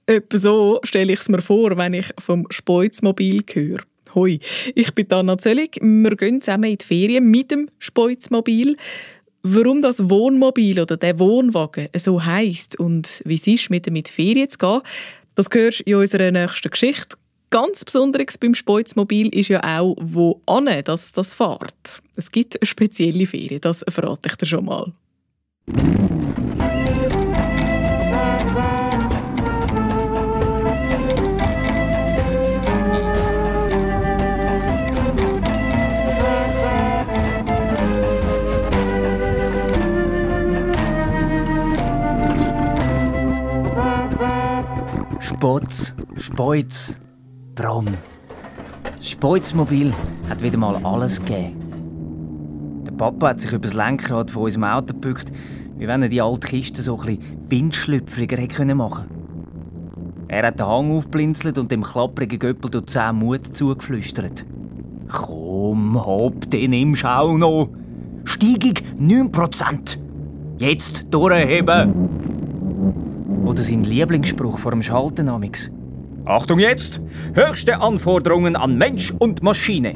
Etwa so stelle ich es mir vor, wenn ich vom Speuzmobil höre. Hoi, ich bin Anna Zöllig. Wir gehen zusammen in die Ferien mit dem Speuzmobil. Warum das Wohnmobil oder der Wohnwagen so heisst und wie es ist, mit ihm in die Ferien zu gehen, das hörst du in unserer nächsten Geschichte. Ganz Besonderes beim Speuzmobil ist ja auch, wo das fährt. Es gibt eine spezielle Ferien, das verrate ich dir schon mal. Spotz, Speuz, Brom. Das Speuzmobil hat wieder mal alles gegeben. Der Papa hat sich über das Lenkrad von unserem Auto gebückt, wie wenn er die alte Kiste so ein bisschen windschlüpfriger hätte machen können. Er hat den Hang aufblinzelt und dem klapprigen Göppel durch 10 Mut zugeflüstert. «Komm, hopp, den nimmst du auch noch. Steigung 9%. Jetzt durchheben!» Oder sein Lieblingsspruch vor dem Schalten amix. «Achtung jetzt! Höchste Anforderungen an Mensch und Maschine!»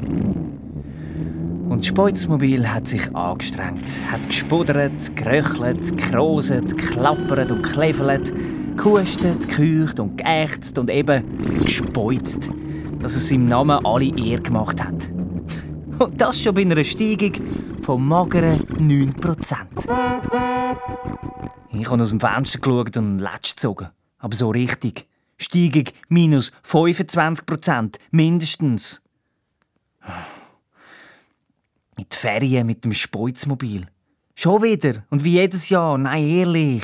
Und das Speuzmobil hat sich angestrengt, hat gespuddert, geröchelt, gekroset, geklappert und gekläfelt, gehustet, gekeucht und geächzt und eben gespeuzt, dass es seinem Namen alle Ehre gemacht hat. Und das schon bei einer Steigung von mageren 9%. Ich habe aus dem Fenster geschaut und Letsch gezogen. Aber so richtig. Steigung minus 25%. Mindestens. In die Ferien mit dem Speuzmobil. Schon wieder. Und wie jedes Jahr. Nein, ehrlich.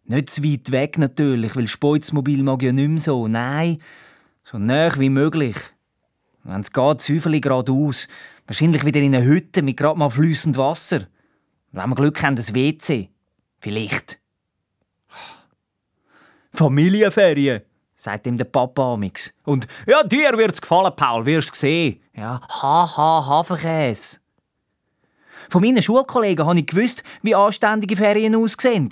Nicht zu weit weg natürlich, weil Speuzmobil mag ja nicht mehr so. Nein, so nah wie möglich. Wenn es geht, Säufeli geradeaus. Wahrscheinlich wieder in einer Hütte mit gerade mal fließend Wasser. Wenn wir Glück haben, ein WC. Vielleicht. Familienferien, sagt ihm der Papa amix. Und ja, dir wird's gefallen, Paul, wirst sehen. Ja, Hafenkäse. Von meinen Schulkollegen habe ich gewusst, wie anständige Ferien aussehen.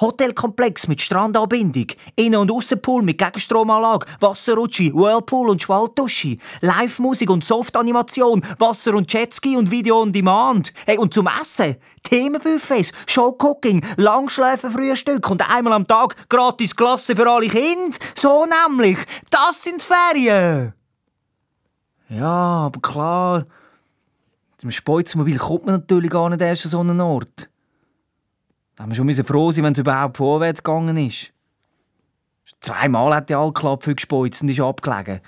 Hotelkomplex mit Strandanbindung, Innen- und Aussenpool mit Gegenstromanlage, Wasserrutsche, Whirlpool und Schwaltuschi, Live-Musik und Softanimation, Wasser- und Jetski und Video on Demand. Hey, und zum Essen Themenbuffets, Showcooking, Langschläferfrühstück und einmal am Tag gratis Klasse für alle Kinder. So nämlich, das sind Ferien. Ja, aber klar, mit dem Speuzmobil kommt man natürlich gar nicht erst an so einen Ort. Da haben wir schon froh sein, wenn es überhaupt vorwärts gegangen ist. 2-mal hat die Allklappe gespeuzt und ist abgelegen.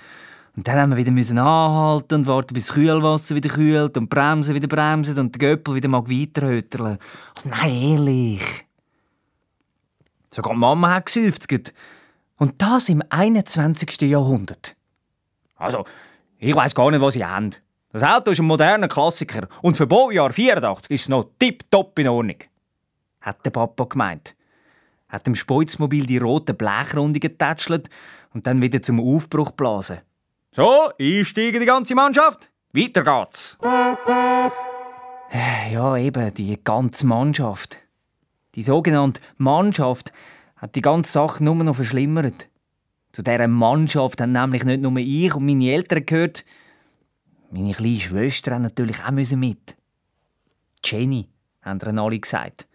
Und dann haben wir wieder anhalten und warten, bis das Kühlwasser wieder kühlt und bremsen wieder bremsen und der Göppel wieder mag weiterhöterlen. Also nein, ehrlich. Sogar die Mama hat gesäufzt. Und das im 21. Jahrhundert. Also, ich weiss gar nicht, was sie haben. Das Auto ist ein moderner Klassiker und für Baujahr 84 ist es noch tipptopp in Ordnung. Hat der Papa gemeint. Hat dem Speuzmobil die roten Blechrundungen getätschelt und dann wieder zum Aufbruch geblasen. So, einsteigen die ganze Mannschaft. Weiter geht's. Ja, eben, die ganze Mannschaft. Die sogenannte Mannschaft hat die ganze Sache nur noch verschlimmert. Zu dieser Mannschaft haben nämlich nicht nur ich und meine Eltern gehört. Meine kleine Schwester haben natürlich auch mit. Jenny, haben ihnen alle gesagt.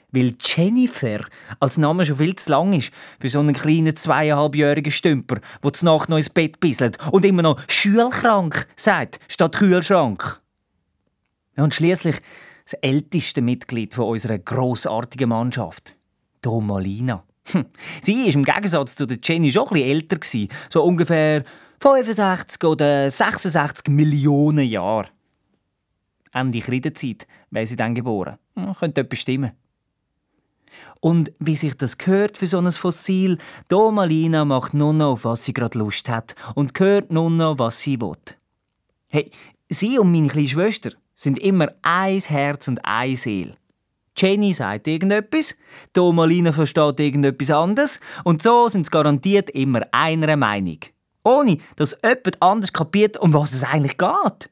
Weil Jennifer als Name schon viel zu lang ist für so einen kleinen 2,5-jährigen Stümper, der zur Nacht noch ins Bett bisselt und immer noch «schulkrank» sagt, statt «Kühlschrank». Und schliesslich das älteste Mitglied von unserer grossartigen Mannschaft, Domalina. Sie war im Gegensatz zu der Jenny schon etwas älter, so ungefähr 65 oder 66 Millionen Jahre. Ende Kreidezeit wäre sie dann geboren. Könnte etwas stimmen. Und wie sich das gehört für so ein Fossil, Domalina macht nur noch, auf was sie gerade Lust hat und hört nur noch, was sie will. Hey, sie und meine kleine Schwester sind immer ein Herz und eine Seele. Jenny sagt irgendetwas, Domalina versteht irgendetwas anderes und so sind sie garantiert immer einer Meinung. Ohne, dass jemand anders kapiert, um was es eigentlich geht.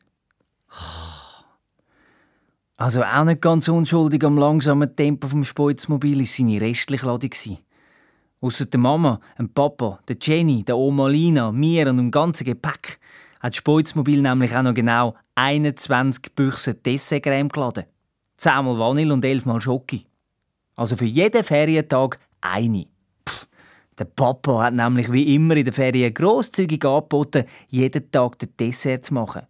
Also auch nicht ganz unschuldig am langsamen Tempo vom Speuzmobil war seine restliche Ladung. Ausser der Mama, dem Papa, der Jenny, der Oma Lina, mir und dem ganzen Gepäck hat das Speuzmobil nämlich auch noch genau 21 Büchsen Dessertcreme geladen. 10 mal Vanille und 11 mal Schoki. Also für jeden Ferientag eine. Der Papa hat nämlich wie immer in den Ferien grosszügig angeboten, jeden Tag den Dessert zu machen.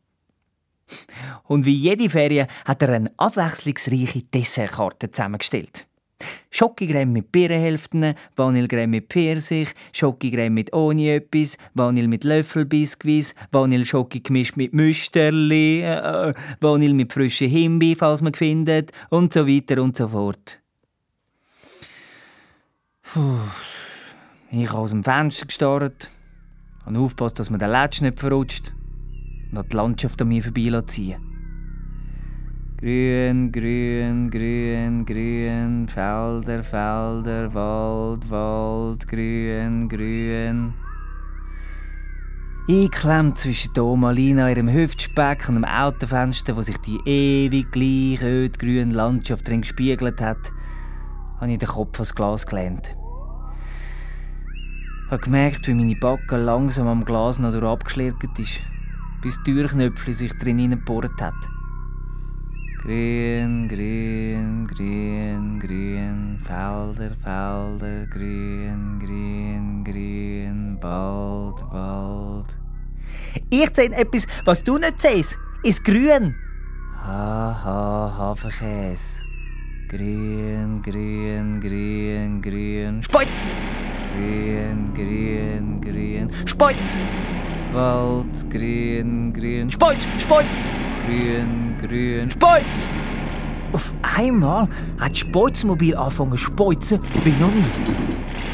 Und wie jede Ferie hat er eine abwechslungsreiche Dessertkarte zusammengestellt. Schokicreme mit Birnenhälften, Vanillecreme mit Pfirsich, Schokicreme mit ohne etwas, Vanille mit Löffelbiskuits, Vanilleschoki gemischt mit Müsterli, Vanille mit frischen Himbeer, falls man findet, und so weiter und so fort. Ich habe aus dem Fenster gestarrt, habe aufgepasst, dass mir der Latsch nicht verrutscht und habe die Landschaft an mir vorbeiziehen. Grün, grün, grün, grün, Felder, Felder, Wald, Wald, grün, grün. Eingeklemmt zwischen der Oma Lina, ihrem Hüftspeck und dem Autofenster, wo sich die ewig gleich ödgrüne Landschaft drin gespiegelt hat, habe ich den Kopf ans Glas gelehnt. Ich habe gemerkt, wie meine Backe langsam am Glas noch abgeschlirrt ist, bis die Türknöpfchen sich drin hineingebohrt hat. Grün, grün, grün, grün, Felder, Felder, grün, grün, grün, Wald, Wald. Ich sehe etwas, was du nicht siehst. Ist grün. Hafenkäse. Grün, grün, grün, grün. Speuz! Grün, grün, grün. Speuz! Wald, grün, grün. Speuz, Speuz! Grün, grün, Speuz! Auf einmal hat das Speuzmobil angefangen zu speuzen wie noch nie.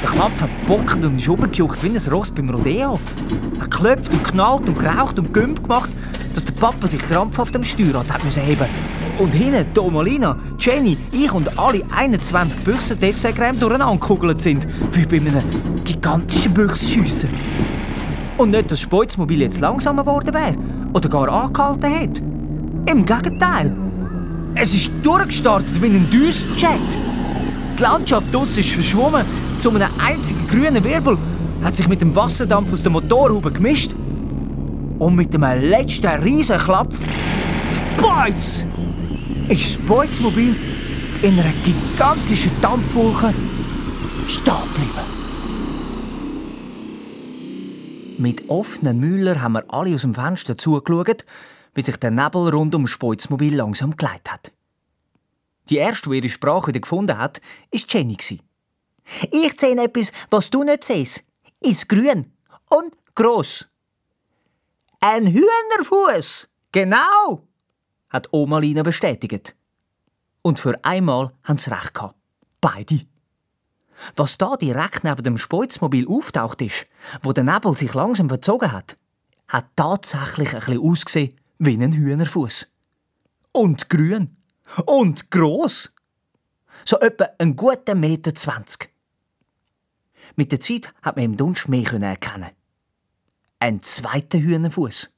Der Knopf hat gebockt und ist rumgejuckt wie ein Ross beim Rodeo. Er klopft und knallt und geraucht und Gümp gemacht, dass der Papa sich krampfhaft am Steuerrad hat heben. Und hinten die Oma Lina, Jenny, ich und alle 21 Büchsen Dessertcreme durcheinander gekugelt sind, wie bei einem gigantischen Büchsenschiessen. Und nicht, dass das Speuzmobil jetzt langsamer geworden wäre oder gar angehalten hat. Im Gegenteil. Es ist durchgestartet wie ein Düsenjet. Die Landschaft draussen ist verschwommen zu einem einzigen grünen Wirbel, hat sich mit dem Wasserdampf aus der Motorhaube gemischt. Und mit einem letzten riesen Klapp Speuz! Ist das Speuzmobil in einer gigantischen Dampfwolke stehen geblieben. Mit offenen Müller haben wir alle aus dem Fenster zugeschaut, wie sich der Nebel rund um das Speuzmobil langsam geleitet hat. Die erste, die ihre Sprache wieder gefunden hat, war Jenny. Ich sehe etwas, was du nicht siehst. Ist grün und gross. Ein Hühnerfuß. Genau, hat Oma Lina bestätigt. Und für einmal haben sie recht gehabt. Beide. Was da direkt neben dem Speuzmobil auftaucht ist, wo der Nebel sich langsam verzogen hat tatsächlich ein bisschen ausgesehen wie ein Hühnerfuß. Und grün. Und gross. So etwa einen guten 1,20 Meter. Mit der Zeit hat man im Dunst mehr erkennen. Ein zweiter Hühnerfuß.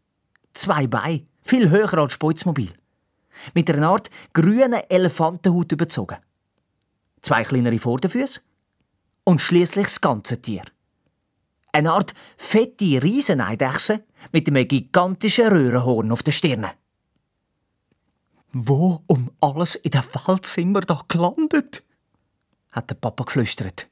2 Beine, viel höher als das Speuzmobil. Mit einer Art grünen Elefantenhaut überzogen. 2 kleinere Vorderfüße und schließlich das ganze Tier. Eine Art fette Rieseneidechse mit einem gigantischen Röhrenhorn auf der Stirn. Wo um alles in der Welt sind wir da gelandet? Hat der Papa geflüstert.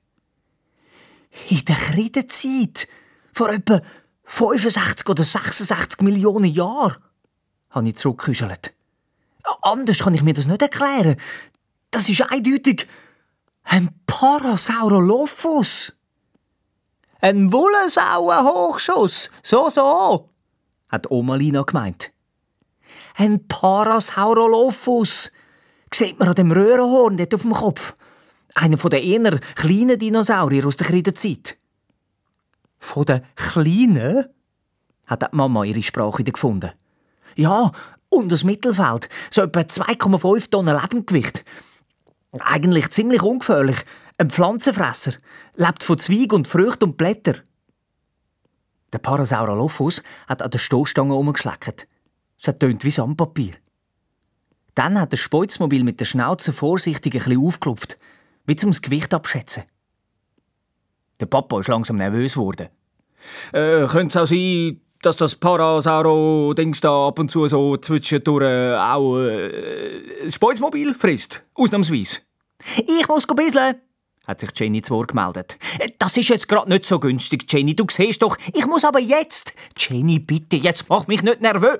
In der Kreidezeit, vor etwa 65 oder 66 Millionen Jahren, habe ich zurückgeküschelt. Anders kann ich mir das nicht erklären. Das ist eindeutig ein Parasaurolophus. Ein Wollensauenhochschuss. So, hat Oma Lina gemeint. Ein Parasaurolophus. Sieht man an dem Röhrenhorn dort auf dem Kopf. Einer der eher kleinen Dinosaurier aus der Kreidezeit. Von den kleinen? Hat die Mama ihre Sprache wieder gefunden. Ja, und das Mittelfeld. So etwa 2,5 Tonnen Lebendgewicht. Eigentlich ziemlich ungefährlich. Ein Pflanzenfresser. Lebt von Zweig und Früchten und Blättern. Der Parasaurolophus hat an der Stoßstange herumgeschleckt. Es tönt wie Sandpapier. Dann hat das Speuzmobil mit der Schnauze vorsichtig ein bisschen aufgeklopft, wie zum das Gewicht abschätzen. Der Papa ist langsam nervös geworden. Könnte es auch sein, dass das Parasauro-Dings da ab und zu so zwischendurch auch das Speuzmobil frisst? Ausnahmsweise. Ich muss bisseln, hat sich Jenny zu Wort gemeldet. Das ist jetzt gerade nicht so günstig, Jenny. Du siehst doch, ich muss aber jetzt. Jenny, bitte, jetzt mach mich nicht nervös.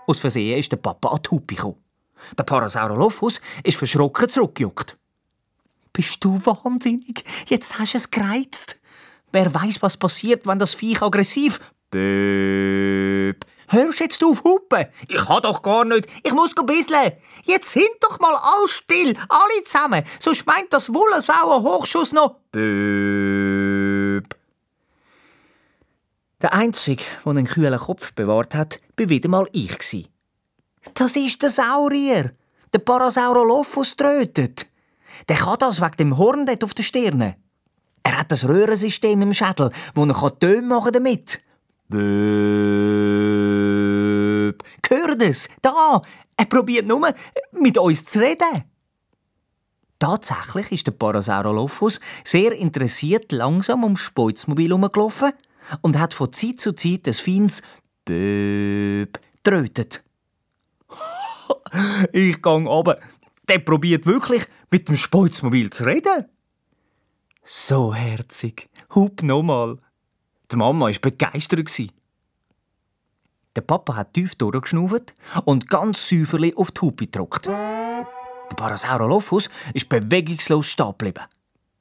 Aus Versehen ist der Papa an die Hupe gekommen. Der Parasaurolophus ist verschrocken zurückgejuckt. Bist du wahnsinnig? Jetzt hast du es gereizt. Wer weiß, was passiert, wenn das Viech aggressiv... Böp. Hörst jetzt auf Hupen? Ich kann doch gar nicht. Ich muss bisseln. Jetzt sind doch mal alle still, alle zusammen. Sonst meint das Wollensauer Hochschuss noch... Böp. Der Einzige, der einen kühlen Kopf bewahrt hat, war wieder mal ich. Das ist der Saurier. Der Parasaurolophus trötet. Der kann das wegen dem Horn dort auf der Stirn. Er hat das Röhrensystem im Schädel, wo er Töne machen kann damit. Böp. Hört es? Da! Er probiert nur, mit uns zu reden. Tatsächlich ist der Parasaurolophus sehr interessiert langsam ums Speuzmobil herumgelaufen und hat von Zeit zu Zeit ein feines Böp trötet. Ich gang runter. Der probiert wirklich, mit dem Speuzmobil zu reden. So herzig. Hup nochmal. Die Mama war begeistert. Der Papa hat tief durchgeschnauft und ganz säuferlich auf die Hupe gedrückt. Der Parasaurolophus ist bewegungslos stehen geblieben,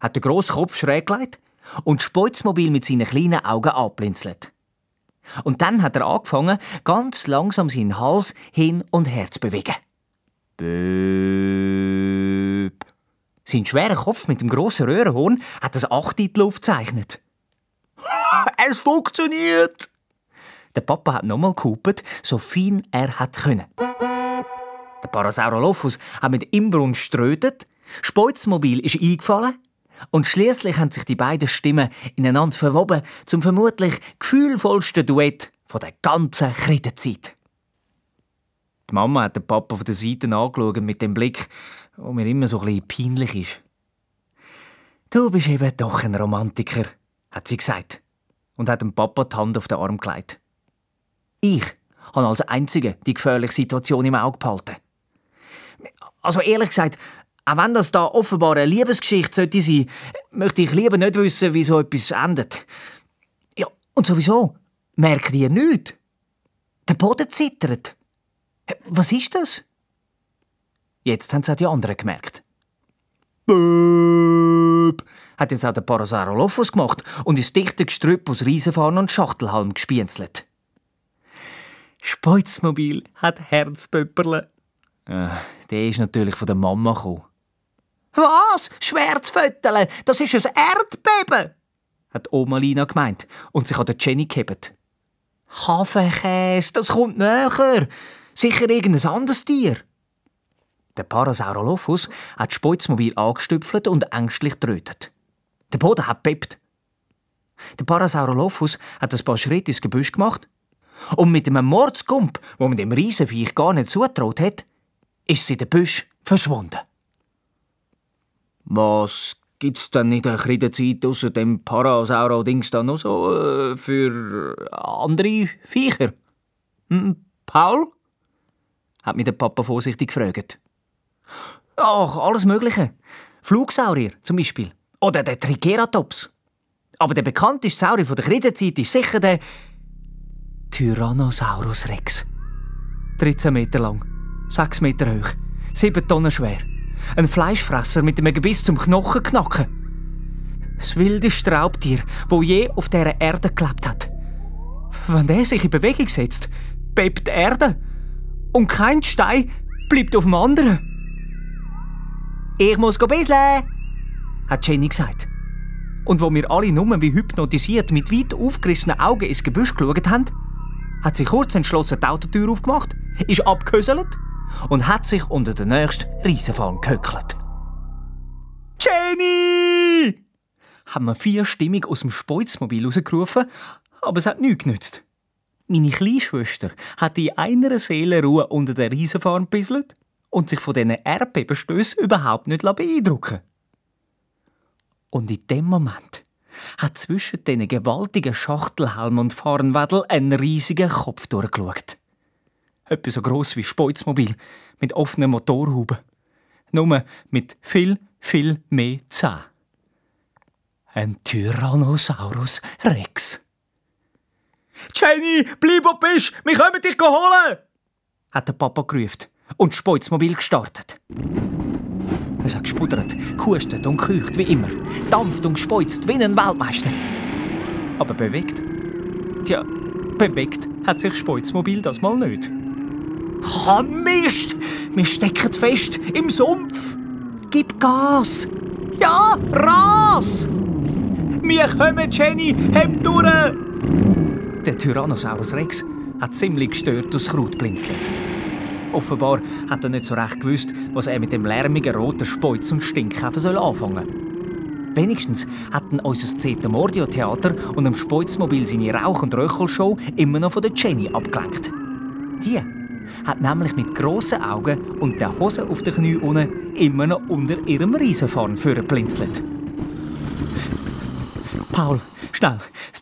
hat den grossen Kopf schräg gelegt und das Speuzmobil mit seinen kleinen Augen angeblinzelt. Und dann hat er angefangen, ganz langsam seinen Hals hin und her zu bewegen. Böp. Sein schwerer Kopf mit dem grossen Röhrenhorn hat das 8 in die Luft gezeichnet. Es funktioniert! Der Papa hat nochmal gehupet, so fein er hat können. Der Parasaurolophus hat mit Imbrunst getrötet, das Speuzmobil ist eingefallen und schliesslich haben sich die beiden Stimmen ineinander verwoben zum vermutlich gefühlvollsten Duett der ganzen Kreidezeit. Die Mama hat den Papa von der Seite angeschaut mit dem Blick, der mir immer so ein bisschen peinlich ist. «Du bist eben doch ein Romantiker», hat sie gesagt und hat dem Papa die Hand auf den Arm gelegt. Ich habe als Einzige die gefährliche Situation im Auge behalten. Also ehrlich gesagt, auch wenn das da offenbar eine Liebesgeschichte sollte sein, möchte ich lieber nicht wissen, wie so etwas endet. Ja, und sowieso, merkt ihr nichts? Der Boden zittert. Was ist das? Jetzt haben es auch die anderen gemerkt. Böp, hat jetzt auch der Parasaurolophus gemacht und ins dichte Gestrüpp aus Riesenfarn und Schachtelhalm gespienzelt. Speuzmobil hat Herzpöpperle. Der ist natürlich von der Mama gekommen. «Was? Schwärzfötterle? Das ist ein Erdbeben!» hat Oma Lina gemeint und sich an der Jenny gehebt. «Hafenkäse, das kommt näher. Sicher irgendein anderes Tier.» Der Parasaurolophus hat das Speuzmobil angestüpfelt und ängstlich trötet. Der Boden hat gepeppt. Der Parasaurolophus hat ein paar Schritte ins Gebüsch gemacht und mit einem Mordskump, wo man dem Riesenviech gar nicht zutraut hat, ist sie in den Büsch verschwunden. Was gibt's denn in der Kreidezeit ausser dem Parasauro-Dings da noch so für andere Viecher? Paul? Hat mich der Papa vorsichtig gefragt. Ach, alles Mögliche. Flugsaurier zum Beispiel. Oder der Triceratops. Aber der bekannteste Saurier der Kreidezeit ist sicher der Tyrannosaurus Rex. 13 Meter lang, 6 Meter hoch, 7 Tonnen schwer. Ein Fleischfresser mit einem Gebiss zum Knochenknacken. Das wildeste Raubtier, das je auf dieser Erde gelebt hat. Wenn der sich in Bewegung setzt, bebt die Erde. Und kein Stein bleibt auf dem anderen. «Ich muss bisseln», hat Jenny gesagt. Und wo wir alle nur wie hypnotisiert mit weit aufgerissenen Augen ins Gebüsch geschaut haben, hat sie kurz entschlossen die Autotür aufgemacht, ist abgehöselt und hat sich unter den nächsten Riesenfallen gehöckelt. «Jenny!» haben wir 4 stimmig aus dem Speuzmobil rausgerufen, aber es hat nichts genützt. Meine Kleinschwester hat in einer Seelenruhe unter der Riesenfarm gebisselt und sich von diesen Erdbebenstössen überhaupt nicht beeindrucken lassen. Und in dem Moment hat zwischen diesen gewaltigen Schachtelhelmen und Farnwedel ein riesiger Kopf durchgeschaut. Etwa so gross wie Speuzmobil mit offenen Motorhuben. Nur mit viel, viel mehr Zähnen. Ein Tyrannosaurus Rex. «Jenny, bleib, wo du bist! Wir kommen dich holen!» hat der Papa gerufen und das Speuzmobil gestartet. Es hat gespuddert, gehustet und gekeucht wie immer, dampft und gespeuzt wie ein Weltmeister. Aber bewegt? Tja, bewegt hat sich das Speuzmobil das mal nicht. «Ah, Mist! Wir stecken fest im Sumpf! Gib Gas! Ja, Ras! Wir kommen, Jenny! Heb durch!» Der Tyrannosaurus Rex hat ziemlich gestört durchs Kraut blinzelt. Offenbar hat er nicht so recht gewusst, was er mit dem lärmigen roten Speuz und Stinkkäfer anfangen soll. Wenigstens hatten unser Zeter-Mordio-Theater und dem Speuzmobil seine Rauch- und Röchelshow immer noch von der Jenny abgelenkt. Die hat nämlich mit grossen Augen und der Hose auf den Knien unten immer noch unter ihrem Riesenfarn vorgeblinzelt. «Paul, schnell,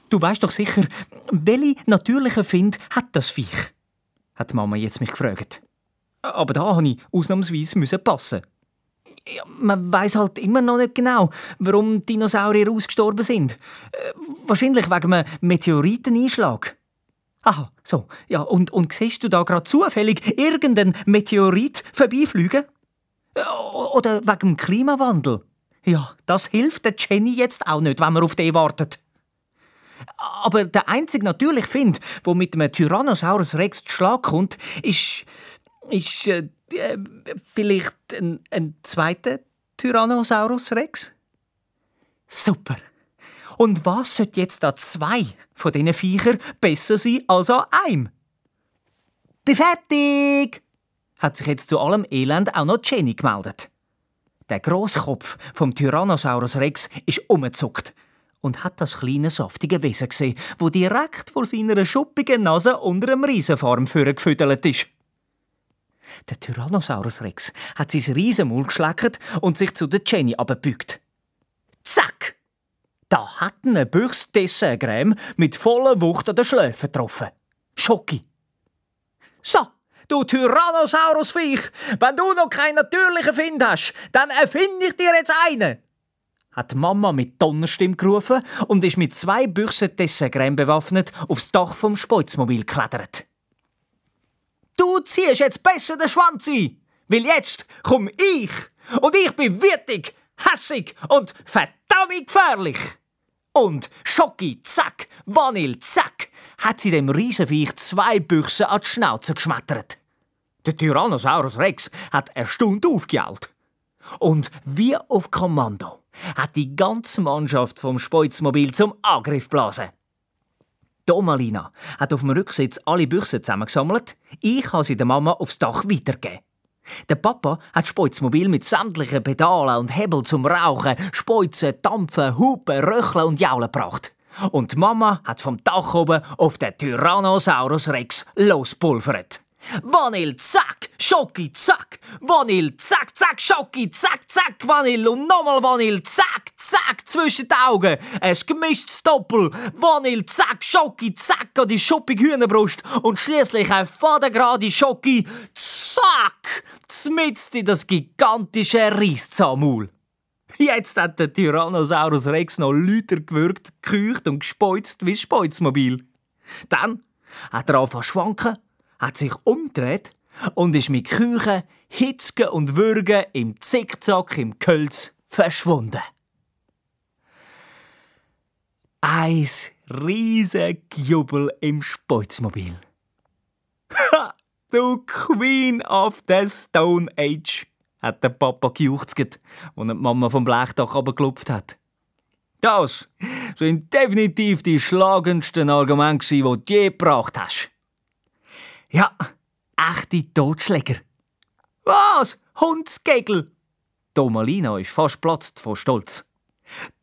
du weißt doch sicher, welche natürliche Find hat das Viech?» hat Mama jetzt mich gefragt. Aber da musste ich ausnahmsweise passen. Ja, man weiss halt immer noch nicht genau, warum Dinosaurier ausgestorben sind. Wahrscheinlich wegen einem Meteoriteneinschlag. Aha, so. Ja, und siehst du da gerade zufällig irgendeinen Meteorit vorbeifliegen? Oder wegen dem Klimawandel? Ja, das hilft der Jenny jetzt auch nicht, wenn man auf den wartet. Aber der einzige natürliche Find, der mit einem Tyrannosaurus Rex zu Schlag kommt, ist vielleicht ein zweiter Tyrannosaurus Rex? Super. Und was sollte jetzt an 2 von diesen Viechern besser sein als an einem? «Bin fertig!» hat sich jetzt zu allem Elend auch noch Jenny gemeldet. Der Grosskopf vom Tyrannosaurus Rex ist umgezuckt und hat das kleine, saftige Wesen gesehen, wo direkt vor seiner schuppigen Nase unter einem Riesenfarm gefüttert ist. Der Tyrannosaurus Rex hat sein Riesenmaul geschleckt und sich zu der Jenny abgebückt. Zack! Da hat eine Büchse Dessertcreme mit voller Wucht an den Schläfen getroffen. Schocki. «So, du Tyrannosaurus-Viech, wenn du noch keinen natürlichen Find hast, dann erfinde ich dir jetzt einen!» hat Mama mit Donnerstimme gerufen und ist mit 2 Büchsen Dessertcreme bewaffnet aufs Dach vom Speuzmobil geklettert. «Du ziehst jetzt besser den Schwanz ein, weil jetzt komm ich und ich bin wütig, hässig und verdammt gefährlich!» Und Schocki, zack, Vanille, zack, hat sie dem Riesenviech 2 Büchsen an die Schnauze geschmettert. Der Tyrannosaurus Rex hat erstaunt aufgejault. Und wie auf Kommando hat die ganze Mannschaft vom Speuzmobil zum Angriff geblasen. Domalina hat auf dem Rücksitz alle Büchsen zusammengesammelt. Ich habe sie der Mama aufs Dach weitergegeben. Der Papa hat das Speuzmobil mit sämtlichen Pedalen und Hebel zum Rauchen, Speuzen, Dampfen, Hupen, Röcheln und Jaulen gebracht. Und die Mama hat vom Dach oben auf den Tyrannosaurus Rex lospulvert. Vanille, zack, Schocki, zack, Vanille, zack, zack, Schocki, zack, zack, Vanille und nochmal Vanille, zack, zack, zwischen den Augen. Ein gemischtes Doppel, Vanille, zack, Schocki, zack, an die schuppige Hühnerbrust und schliesslich ein fadengerade Schocki, zack, zmitzt in das gigantische Reiszahnmaul. Jetzt hat der Tyrannosaurus Rex noch lauter gewürgt, gekeucht und gespeuzt wie das Speuzmobil. Dann hat er angefangen zu schwanken, hat sich umgedreht und ist mit Küchen, Hitzgen und Würgen im Zickzack im Gehölz verschwunden. Ein riesiger Jubel im Speuzmobil. «Ha, du Queen of the Stone Age!» hat der Papa gejuchzt, als die Mama vom Blechdach runtergeklopft hat. «Das sind definitiv die schlagendsten Argumente, die du je gebracht hast.» «Ja, echte Totschläger.» «Was? Hundsgegel?» Domalina ist fast platzt vor Stolz.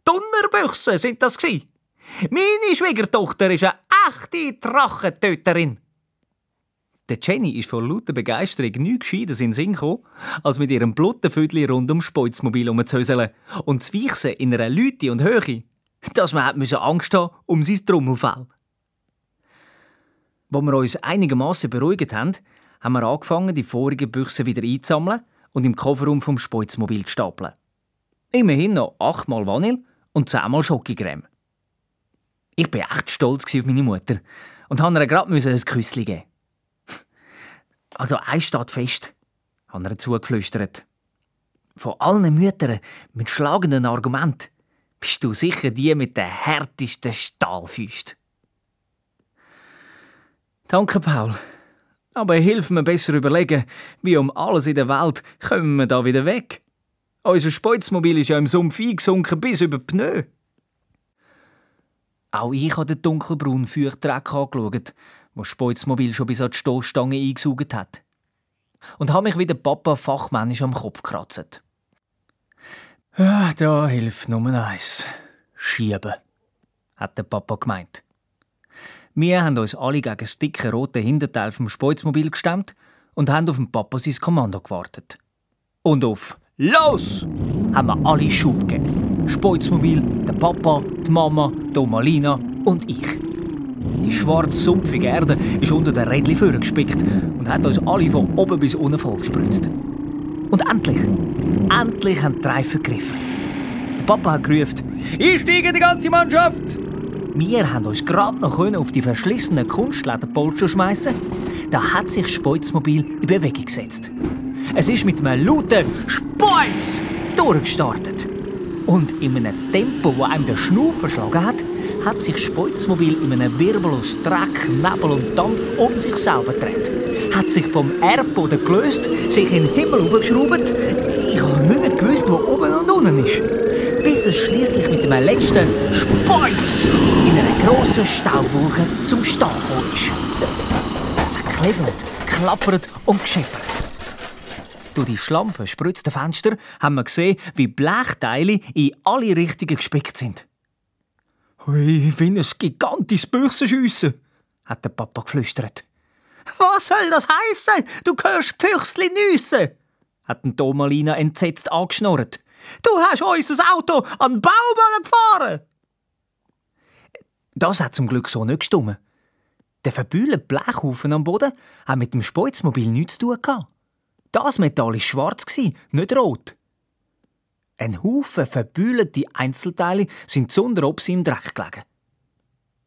«Donnerbüchse sind das gsi. Meine Schwiegertochter ist eine echte Drachentöterin. Der Jenny ist vor lauter Begeisterung nichts Gescheites in den Sinn gekommen, als mit ihrem Bluttenfüdli rund ums Speuzmobil herumzuhöseln und zu weichen in einer Lüte und Höhe, dass man Angst haben um sein Trommelfell. Als wir uns einigermaßen beruhigt haben, haben wir angefangen, die vorigen Büchse wieder einzusammeln und im Kofferraum vom Speuzmobil zu stapeln. Immerhin noch 8-mal Vanille und 10-mal Schokocreme. Ich war echt stolz auf meine Mutter und musste ihr gerade ein Küsschen geben. Also eins steht fest, hat er zugeflüstert. Von allen Müttern mit schlagenden Argumenten bist du sicher die mit den härtesten Stahlfüßen. Danke, Paul. Aber hilf mir besser überlegen, wie um alles in der Welt kommen wir da wieder weg. Unser Speuzmobil ist ja im Sumpf eingesunken bis über die Pneu. Auch ich habe den dunkelbraunen Feuchtdreck angeschaut, wo das Speuzmobil schon bis an die Stoßstange eingesaugt hat. Und habe mich wie der Papa fachmännisch am Kopf gekratzt. Ja, da hilft Nummer 1. Schieben, hat der Papa gemeint. Wir haben uns alle gegen das dicke rote Hinterteil vom Speuzmobil gestemmt und haben auf den Papa sein Kommando gewartet. Und auf «Los!» haben wir alle Schub gegeben. Speuzmobil, der Papa, die Mama, die Malina und ich. Die schwarze, sumpfige Erde ist unter den Rädchen vorgespickt und hat uns alle von oben bis unten vollgespritzt. Und endlich haben die Reifen gegriffen. Der Papa hat gerufen: «Einsteigen, die ganze Mannschaft!» Wir haben uns gerade noch auf die verschlissenen Kunstlederpolster schmeißen. Da hat sich das Speuzmobil in Bewegung gesetzt. Es ist mit einem lauten «Speuz!» durchgestartet. Und in einem Tempo, das einem den Schnauff verschlagen hat sich das Speuzmobil in einem Wirbel aus Dreck, Nebel und Dampf um sich selber gedreht. Hat sich vom Erdboden gelöst, sich in den Himmel hochgeschraubt. Ich habe nicht mehr gewusst, wo oben und unten ist. Bis es schliesslich mit dem letzten «Speuz!» in einer grossen Staubwolke zum Stehen gekommen ist. Es hat geklettert, geklappert und gescheppert. Durch die schlammverspritzten Fenster haben wir gesehen, wie Blechteile in alle Richtungen gespickt sind. «Hui, wie ein gigantisches Büchsenschiessen!» hat der Papa geflüstert. «Was soll das heissen? Du hörst Füchsli nüssen!» hat Malina entsetzt angeschnurrt. «Du hast unser Auto an den Baum gefahren!» Das hat zum Glück so nicht gestimmt. Der verbühlte Blechhaufen am Boden hat mit dem Speuzmobil nichts zu tun. Das Metall war schwarz, nicht rot. Ein Haufen verbühlte Einzelteile sind sonderobs im Dreck gelegen.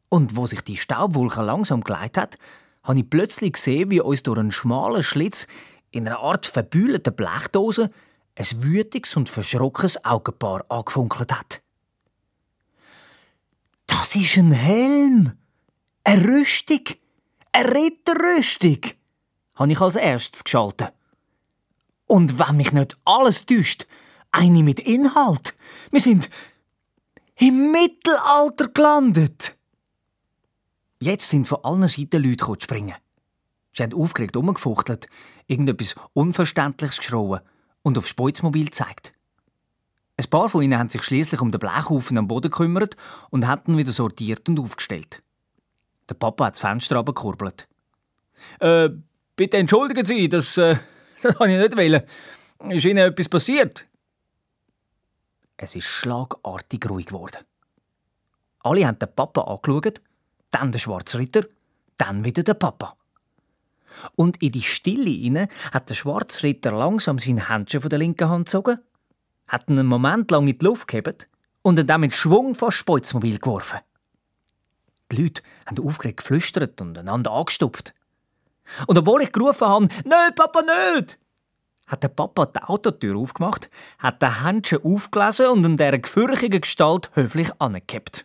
Und wo sich die Staubwolke langsam geleitet hat, habe ich plötzlich gesehen, wie uns durch einen schmalen Schlitz in einer Art verbühlten Blechdose ein wütiges und verschrockenes Augenpaar angefunkelt hat. «Das ist ein Helm! Eine Rüstung! Eine Ritterrüstung!» habe ich als erstes geschaltet. Und wenn mich nicht alles täuscht, eine mit Inhalt. Wir sind im Mittelalter gelandet. Jetzt sind von allen Seiten Leute zu springen. Sie haben aufgeregt herumgefuchtelt, irgendetwas Unverständliches geschrien und aufs Speuzmobil gezeigt. Ein paar von ihnen haben sich schließlich um den Blechhaufen am Boden gekümmert und hatten wieder sortiert und aufgestellt. Der Papa hat das Fenster runtergekurbelt. «Bitte entschuldigen Sie, das wollte ich nicht wollen. Ist Ihnen etwas passiert?» Es ist schlagartig ruhig geworden. Alle haben den Papa angeschaut, dann den schwarzen Ritter, dann wieder den Papa. Und in die Stille hinein hat der schwarze Ritter langsam sein Händchen von der linken Hand gezogen, hat ihn einen Moment lang in die Luft gehoben und ihn dann mit Schwung vor das Speuzmobil geworfen. Die Leute haben aufgeregt geflüstert und einander angestupft. Und obwohl ich gerufen habe, «Nicht, Papa, nicht!», hat der Papa die Autotür aufgemacht, hat den Händchen aufgelesen und in dieser gefürchigen Gestalt höflich angehabt.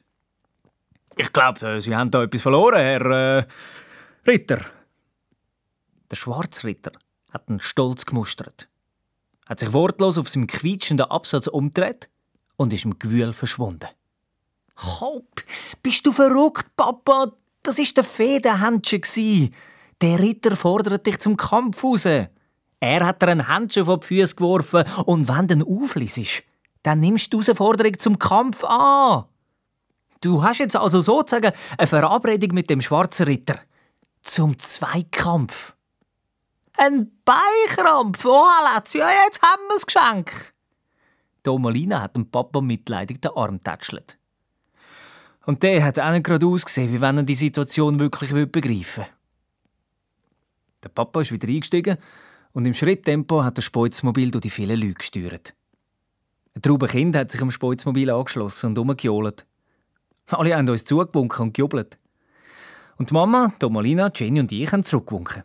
«Ich glaube, Sie haben da etwas verloren, Herr Ritter.» Der Schwarzritter hat ihn stolz gemustert, hat sich wortlos auf seinem quietschenden Absatz umgedreht und ist im Gewühl verschwunden. «Oh, bist du verrückt, Papa? Das war der Federhändchen. Der Ritter fordert dich zum Kampf raus. Er hat dir ein Händchen vor die Füße geworfen und wenn du ihn aufliest, dann nimmst du die Herausforderung zum Kampf an.» Du hast jetzt also sozusagen eine Verabredung mit dem Schwarzen Ritter. Zum Zweikampf. Ein Beinkrampf? Oh, Aletsio, ja, jetzt haben wir das Geschenk. Domalina hat dem Papa mitleidig den Arm tätschelt. Und der hat auch nicht gerade ausgesehen, wie wenn er die Situation wirklich begreifen will. Der Papa ist wieder eingestiegen und im Schritttempo hat das Speuzmobil durch die vielen Leute gesteuert. Ein Traube Kind hat sich am Speuzmobil angeschlossen und rumgejohlt. Alle haben uns zugewunken und gejubelt. Und die Mama, Domalina, Jenny und ich haben zurückgewunken.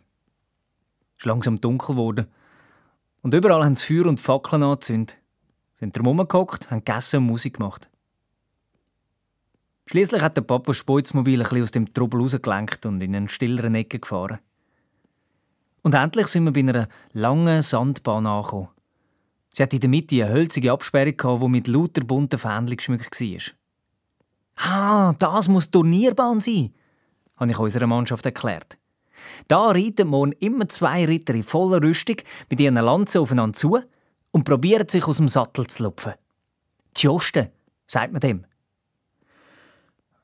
Es ist langsam dunkel geworden. Und überall haben sie Feuer und Fackeln angezündet. Sind drum herumgehockt, haben gegessen und Musik gemacht. Schliesslich hat der Papa das Speuzmobil ein bisschen aus dem Trubel rausgelenkt und in eine stillere Ecke gefahren. Und endlich sind wir bei einer langen Sandbahn angekommen. Sie hatte in der Mitte eine hölzige Absperrung, die mit lauter bunten Fähnchen geschmückt war. «Ah, das muss die Turnierbahn sein», habe ich unserer Mannschaft erklärt. Da reiten morgen immer 2 Ritter in voller Rüstung mit ihren Lanzen aufeinander zu und probieren sich aus dem Sattel zu lupfen. «Tjoste», sagt man dem.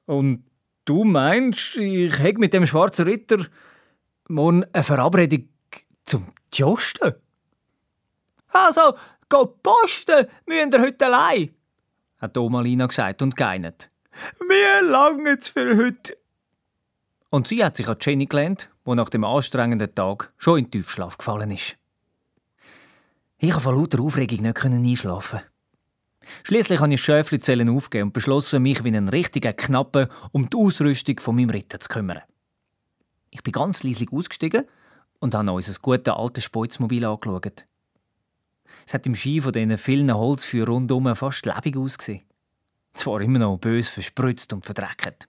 «Und du meinst, ich hätte mit dem Schwarzen Ritter morgen eine Verabredung zum Tjosten?» «Also, go posten müsst ihr heute allein», hat Domalina gesagt und geinert. «Mir langt's für heute.» Und sie hat sich an Jenny gelehnt, die nach dem anstrengenden Tag schon in den Tiefschlaf gefallen ist. Ich konnte vor lauter Aufregung nicht einschlafen. Schliesslich habe ich das Schäfli-Zellen aufgegeben und beschlossen, mich wie einen richtigen Knappen um die Ausrüstung von meinem Ritter zu kümmern. Ich bin ganz leislich ausgestiegen und habe unser gutes altes Speuzmobil angeschaut. Es hat im Schein von diesen vielen Holzfeuern rundum fast lebendig ausgesehen. Zwar immer noch bös verspritzt und verdreckt.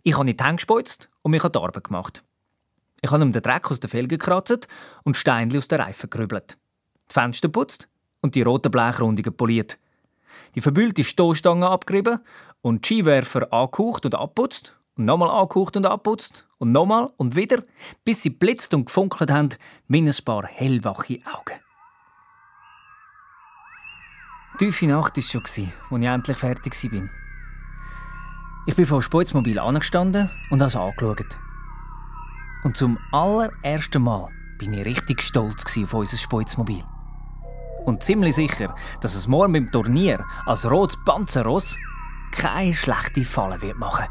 Ich habe in die Hände gespeuzt und mich an die Arbeit gemacht. Ich habe ihm den Dreck aus den Felgen gekratzt und Steinchen aus den Reifen gerübelt. Die Fenster putzt und die roten Blechrundungen poliert. Die verbühlte Stoßstange abgerieben und die Skiwerfer angehaucht und abputzt und nochmal angehaucht und abputzt und nochmal und wieder, bis sie blitzt und gefunkelt haben wie ein paar hellwache Augen. Die tiefe Nacht war schon, als ich endlich fertig war. Ich bin vor dem Speuzmobil angestanden und habe es angeschaut. Und zum allerersten Mal bin ich richtig stolz auf unser Speuzmobil. Und ziemlich sicher, dass es morgen beim Turnier als rotes Panzerross keine schlechte Falle wird machen.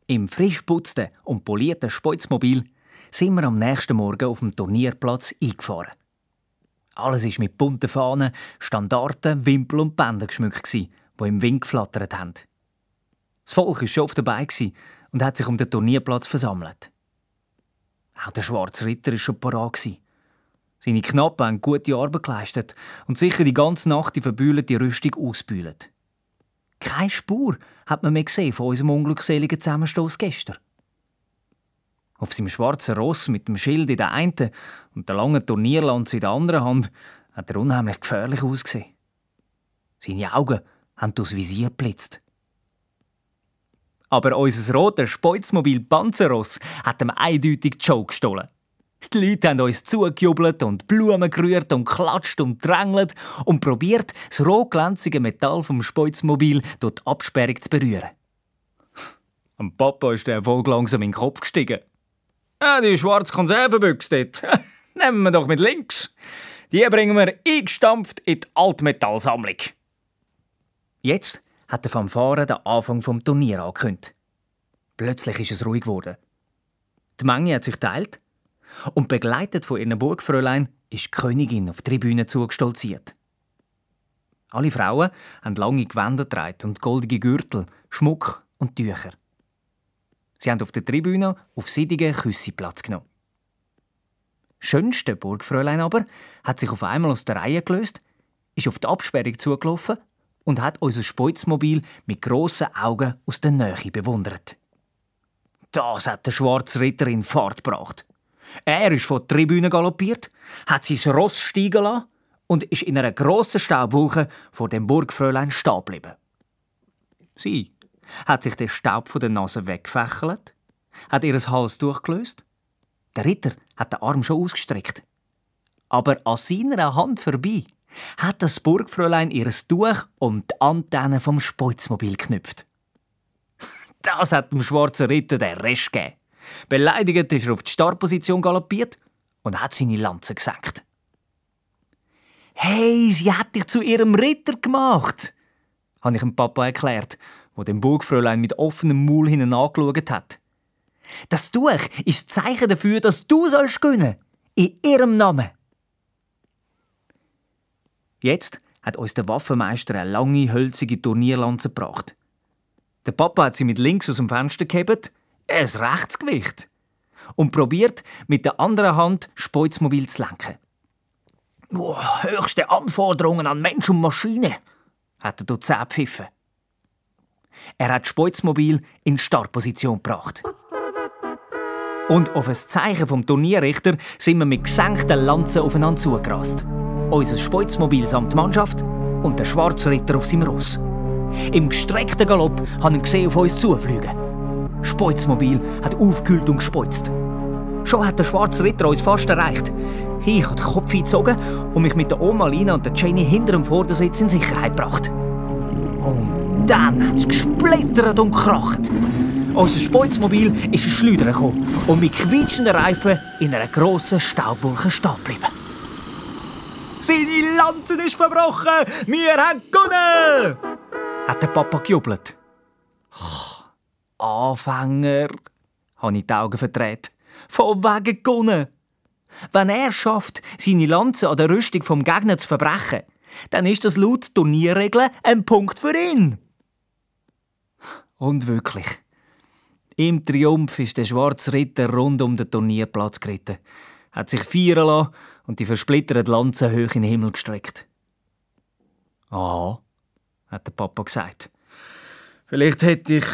Im frisch geputzten und polierten Speuzmobil sind wir am nächsten Morgen auf dem Turnierplatz eingefahren. Alles war mit bunten Fahnen, Standarten, Wimpel und Bändern geschmückt, die im Wind geflattert haben. Das Volk war schon auf dabei und hat sich um den Turnierplatz versammelt. Auch der Schwarze Ritter war schon parat. Seine Knappen haben gute Arbeit geleistet und sicher die ganze Nacht die verbühlte Rüstung ausgebühlt. Keine Spur hat man mehr gesehen von unserem unglückseligen Zusammenstoß gestern. Auf seinem schwarzen Ross mit dem Schild in der einen und der langen Turnierlanze in der anderen Hand hat er unheimlich gefährlich ausgesehen. Seine Augen haben durchs Visier geblitzt. Aber unser rotes Speuzmobil Panzerross hat ihm eindeutig die Show gestohlen. Die Leute haben uns zugejubelt und Blumen gerührt und klatscht und drängelt und probiert, das rotglänzige Metall vom Speuzmobil durch die Absperrung zu berühren. Am Papa ist der Erfolg langsam in den Kopf gestiegen. Die schwarze Konservenbüchse dort. Nehmen wir doch mit links. Die bringen wir eingestampft in die Altmetallsammlung. Jetzt hat der Fanfare den Anfang des Turniers angekündigt. Plötzlich ist es ruhig geworden. Die Menge hat sich geteilt und begleitet von ihren Burgfräulein ist die Königin auf die Tribüne zugestolziert. Alle Frauen haben lange Gewänder getragen und goldige Gürtel, Schmuck und Tücher. Sie haben auf der Tribüne auf seidigen Küsse Platz genommen. Das schönste Burgfräulein aber hat sich auf einmal aus der Reihe gelöst, ist auf die Absperrung zugelaufen und hat unser Speuzmobil mit grossen Augen aus der Nähe bewundert. Das hat der Schwarze Ritter in Fahrt gebracht. Er ist von der Tribüne galoppiert, hat sein Ross steigen lassen und ist in einer grossen Staubwolke vor dem Burgfräulein stehen geblieben. Sie hat sich den Staub von der Nase weggefächelt, hat ihr Halstuch gelöst. Der Ritter hat den Arm schon ausgestreckt. Aber an seiner Hand vorbei hat das Burgfräulein ihr Tuch um die Antenne vom Speuzmobil geknüpft. Das hat dem schwarzen Ritter den Rest gegeben. Beleidigt ist er auf die Startposition galoppiert und hat seine Lanze gesenkt. «Hey, sie hat dich zu ihrem Ritter gemacht!» habe ich dem Papa erklärt, wo dem Burgfräulein mit offenem Maul hinten angeschaut hat. «Das Tuch ist das Zeichen dafür, dass du sollst gewinnen. In ihrem Namen!» Jetzt hat uns der Waffenmeister eine lange, hölzige Turnierlanze gebracht. Der Papa hat sie mit links aus dem Fenster gehebt, ein Rechtsgewicht, und probiert mit der anderen Hand Speuzmobil zu lenken. «Höchste Anforderungen an Mensch und Maschine», hat er dort 10 gepfiffen. Er hat das Speuzmobil in Startposition gebracht. Und auf ein Zeichen vom Turnierrichter sind wir mit gesenkten Lanzen aufeinander zugerast. Unser Speuzmobil samt Mannschaft und der schwarze Ritter auf seinem Ross. Im gestreckten Galopp haben wir gesehen auf uns zufliegen. Das Speuzmobil hat aufgekühlt und gespeuzt. Schon hat der schwarze Ritter uns fast erreicht. Ich habe den Kopf eingezogen und mich mit der Oma Lina und der Jenny hinter dem Vordersitz in Sicherheit gebracht. Und dann hat es gesplittert und gekracht. Unser Speuzmobil ist ins Schleudern gekommen und mit quietschenden Reifen in einer grossen Staubwolke stehen geblieben. «Seine Lanze ist verbrochen! Wir haben gewonnen!» hat der Papa gejubelt. «Anfänger!» habe ich die Augen verdreht. «Von wegen gewonnen!» Wenn er schafft, seine Lanze an der Rüstung vom Gegner zu verbrechen, dann ist das laut Turnierregeln ein Punkt für ihn. Und wirklich. Im Triumph ist der schwarze Ritter rund um den Turnierplatz geritten, hat sich feiern lassen und die versplitterten Lanze hoch in den Himmel gestreckt. «Ah», hat der Papa gesagt. «Vielleicht hätte ich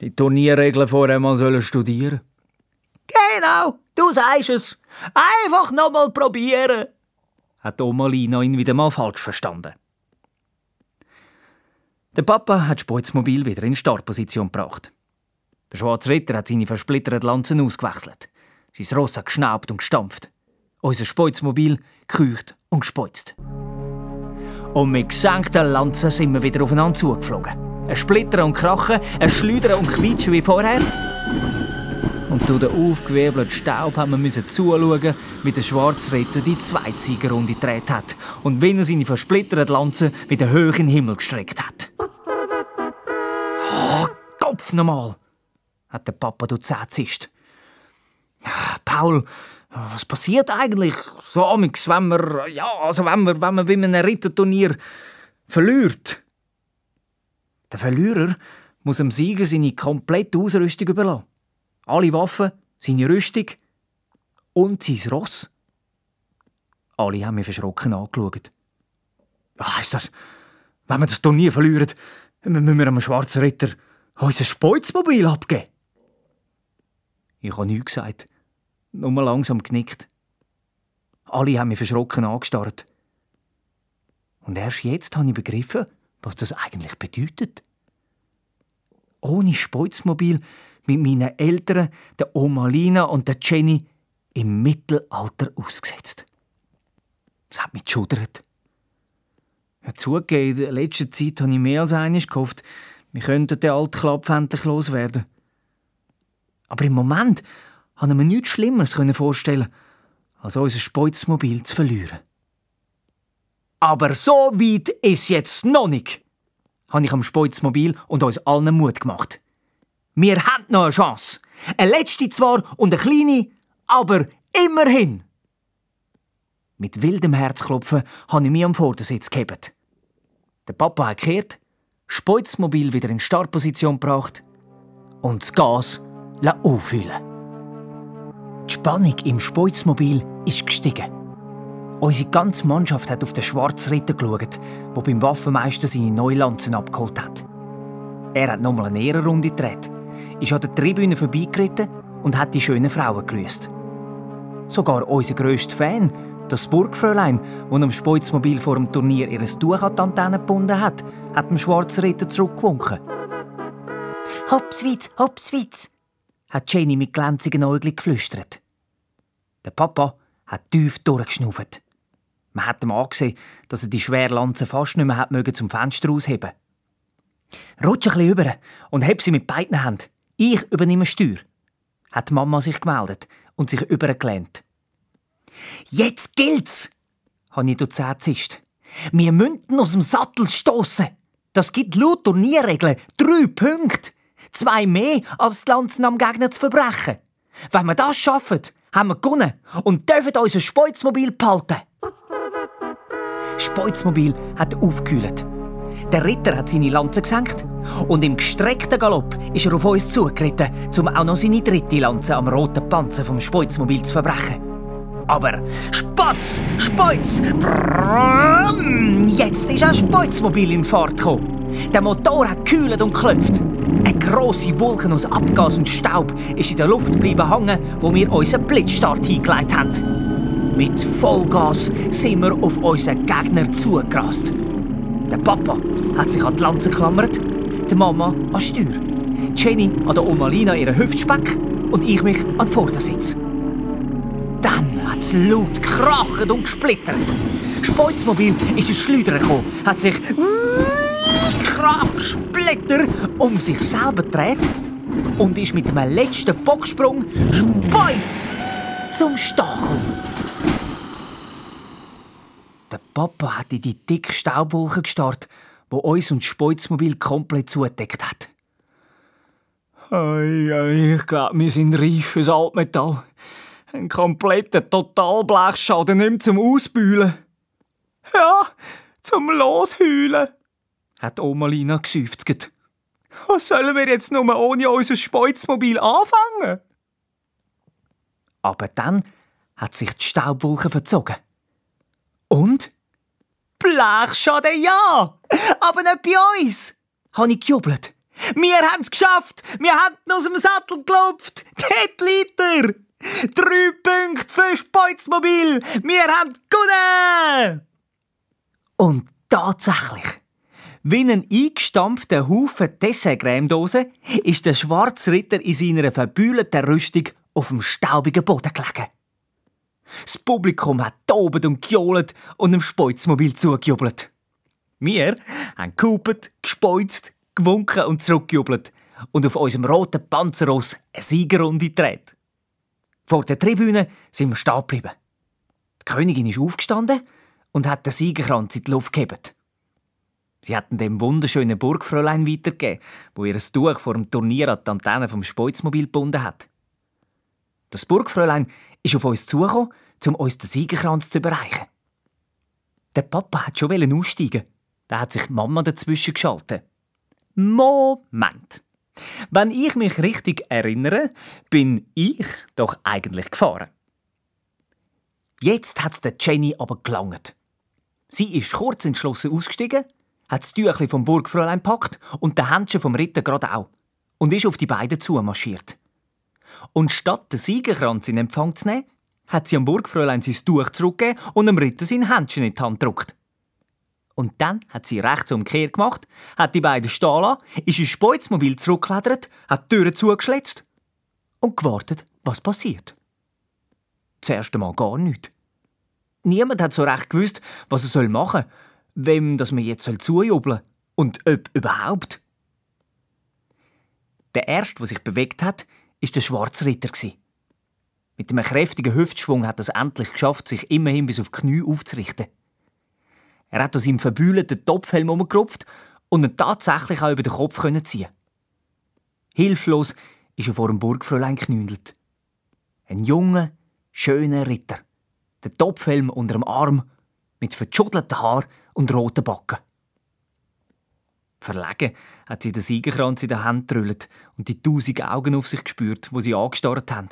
die Turnierregeln vorher mal studieren sollen.» «Genau, du sagst es. Einfach noch mal probieren», hat Oma Lina ihn wieder mal falsch verstanden. Der Papa hat das Speuzmobil wieder in Startposition gebracht. Der schwarze Ritter hat seine versplitterten Lanzen ausgewechselt. Sein Ross hat geschnaubt und gestampft. Unser Speuzmobil gekeucht und gespeuzt. Und mit gesenkten Lanzen sind wir wieder aufeinander zugeflogen. Ein Splittern und Krachen, ein Schleudern und Quietschen wie vorher. Und durch den aufgewirbelten Staub haben wir zuschauen, wie der schwarze Ritter die Zweitsiegerrunde gedreht hat und wie er seine versplitterten Lanzen wieder hoch in den Himmel gestreckt hat. «Oh, Kopf nochmal!» hat der Papa durch die Zähne gezischt. «Paul, was passiert eigentlich so amigs, wenn man bei einem Ritterturnier verliert?» Der Verlierer muss dem Sieger seine komplette Ausrüstung überlassen. Alle Waffen, seine Rüstung und sein Ross. Alle haben mich verschrocken angeschaut. «Was heisst das? Wenn wir das Turnier verlieren, müssen wir einem schwarzen Ritter unser Speuzmobil abgeben?» Ich habe nichts gesagt, nur mal langsam genickt. Alle haben mich verschrocken angestarrt. Und erst jetzt habe ich begriffen, was das eigentlich bedeutet. Ohne Speuzmobil mit meinen Eltern, der Oma Lina und der Jenny, im Mittelalter ausgesetzt. Das hat mich geschudert. Ja, zugegeben, in letzter Zeit habe ich mehr als einmal gehofft, wir könnten den alten Klapp endlich loswerden. Aber im Moment konnte ich mir nichts Schlimmeres vorstellen, als unser Speuzmobil zu verlieren. Aber so weit ist jetzt noch nicht, habe ich am Speuzmobil und uns allen Mut gemacht. Wir haben noch eine Chance. Eine letzte zwar und eine kleine, aber immerhin. Mit wildem Herzklopfen habe ich mich am Vordersitz gehebt. Der Papa hat gekehrt, das Speuzmobil wieder in Startposition gebracht und das Gas auffüllen. Die Spannung im Speuzmobil ist gestiegen. Unsere ganze Mannschaft hat auf den schwarzen Ritter geschaut, der beim Waffenmeister seine neuen Lanzen abgeholt hat. Er hat nochmal eine Ehrenrunde gedreht, ist an der Tribüne vorbeigeritten und hat die schönen Frauen gegrüßt. Sogar unser grösster Fan, das Burgfräulein, das am Speuzmobil vor dem Turnier ihr Tuch an die Antenne gebunden hat, dem schwarzen Ritter zurückgewunken. «Hopswitz, Hopswitz!» hat Jenny mit glänzigen Äugeln geflüstert. Der Papa hat tief durchgeschnauft. Man hat ihm angesehen, dass er die schwere Lanze fast nicht mehr zum Fenster ausheben. «Rutsch ein bisschen über und heb sie mit beiden Händen. Ich übernehme Steuer», hat die Mama sich gemeldet und sich übergelehnt. «Jetzt gilt's!» habe ich durch die Zähne gezischt. «Wir müssen aus dem Sattel stossen. Das gibt laut Turnierregeln 3 Punkte. 2 mehr, als die Lanzen am Gegner zu verbrechen. Wenn wir das schaffen, haben wir gewonnen und dürfen unser Speuzmobil behalten.» Das Speuzmobil hat aufgekühlt. Der Ritter hat seine Lanze gesenkt und im gestreckten Galopp ist er auf uns zugeritten, um auch noch seine 3. Lanze am roten Panzer vom Speuzmobil zu verbrechen. Aber Spatz, Speuz, brrrr, jetzt ist auch das Speuzmobil in Fahrt gekommen. Der Motor hat gekühlt und geklopft. Eine grosse Wolke aus Abgas und Staub ist in der Luft geblieben hängen, wo wir unseren Blitzstart hingelegt haben. Mit Vollgas sind wir auf unseren Gegner zugerast. Der Papa hat sich an die Lanze geklammert, die Mama an die Steuer, Jenny an der Oma Lina ihren Hüftspeck und ich mich an den Vordersitz. Dann hat es laut gekracht und gesplittert. Das Speuzmobil ist ins Schleudern gekommen, hat sich Krach, Splitter um sich selber gedreht und ist mit einem letzten Bocksprung Speuz zum Stachel. Der Papa hat in die dicke Staubwolke gestarrt, wo uns und das Speuzmobil komplett zugedeckt hat. Ich glaube, wir sind reif fürs Altmetall. Ein kompletter Totalblechschaden nicht mehr zum Ausbühlen. Ja, zum Losheulen, hat Oma Lina geseufzt. Was sollen wir jetzt nur ohne unser Speuzmobil anfangen? Aber dann hat sich die Staubwolke verzogen. Und? Blechschaden ja! Aber nicht bei uns! Habe ich gejubelt. Wir haben es geschafft! Wir haben aus dem Sattel gelupft! Dort liegt er! 3 Punkte für Speuzmobil! Wir haben gewonnen! Und tatsächlich, wie ein eingestampfter Haufen Dessertcremedose ist der schwarze Ritter in seiner verbühlten Rüstung auf dem staubigen Boden gelegen. Das Publikum hat tobend und gejohlt und dem Speuzmobil zugejubelt. Wir haben gehupet, gespeuzt, gewunken und zurückgejubelt und auf unserem roten Panzerross eine Siegerrunde gedreht. Vor der Tribüne sind wir stehen geblieben. Die Königin ist aufgestanden und hat den Siegerkranz in die Luft gehoben. Sie hatten dem wunderschönen Burgfräulein weitergegeben, wo ihr Tuch vor dem Turnier an die Antenne vom Speuzmobil gebunden hat. Das Burgfräulein ist auf uns zugekommen, um uns den Siegerkranz zu überreichen. Der Papa hat schon aussteigen. Da hat sich die Mama dazwischen geschaltet. Moment! Wenn ich mich richtig erinnere, bin ich doch eigentlich gefahren. Jetzt hat es der Jenny aber gelangt. Sie ist kurz entschlossen ausgestiegen, hat das Tüchli vom Burgfräulein gepackt und den Händchen vom Ritter gerade auch und ist auf die beiden zumarschiert. Und statt den Siegerkranz in Empfang zu nehmen, hat sie am Burgfräulein sein Tuch zurückgegeben und dem Ritter sein Händchen in die Hand gedrückt. Und dann hat sie rechtsumkehr gemacht, hat die beiden stehen lassen, ist ins Speuzmobil zurückgeklettert, hat die Türen zugeschlitzt und gewartet, was passiert. Das erste Mal gar nichts. Niemand hat so recht gewusst, was er machen soll, wem das man jetzt zujubeln soll und ob überhaupt. Der erste, der sich bewegt hat, war der schwarze Ritter. Mit einem kräftigen Hüftschwung hat er es endlich geschafft, sich immerhin bis auf die Knie aufzurichten. Er hat aus seinem verbühlten Topfhelm herumgerupft und ihn tatsächlich auch über den Kopf ziehen. Hilflos ist er vor dem Burgfräulein geknündelt. Ein junger, schöner Ritter. Der Topfhelm unter dem Arm, mit verschuddelten Haaren und roten Backen. Verlegen hat sie den Siegerkranz in der Hand gerüllt und die 1000 Augen auf sich gespürt, wo sie angestarrt haben.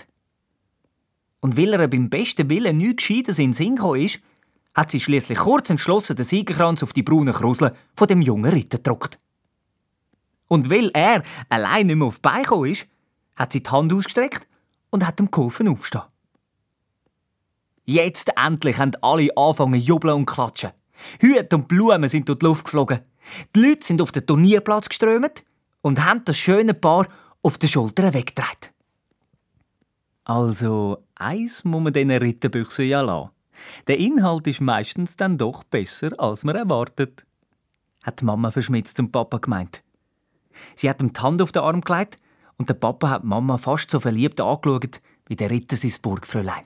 Und weil er beim besten Willen nichts Gescheites in den Sinn gekommen ist, hat sie schliesslich kurz entschlossen den Siegerkranz auf die braunen Krusel von dem jungen Ritter gedruckt. Und weil er allein nicht mehr auf die Beine gekommen ist, hat sie die Hand ausgestreckt und hat ihm geholfen aufstehen. Jetzt endlich haben alle angefangen zu jubeln und klatschen. Hüte und Blumen sind durch die Luft geflogen. Die Leute sind auf den Turnierplatz geströmt und haben das schöne Paar auf den Schultern weggetragen. Also, eins muss man diesen Ritterbüchsen ja lassen. Der Inhalt ist meistens dann doch besser, als man erwartet, hat die Mama verschmitzt zum Papa gemeint. Sie hat ihm die Hand auf den Arm gelegt und der Papa hat die Mama fast so verliebt angeschaut wie der Ritter sein Burgfräulein.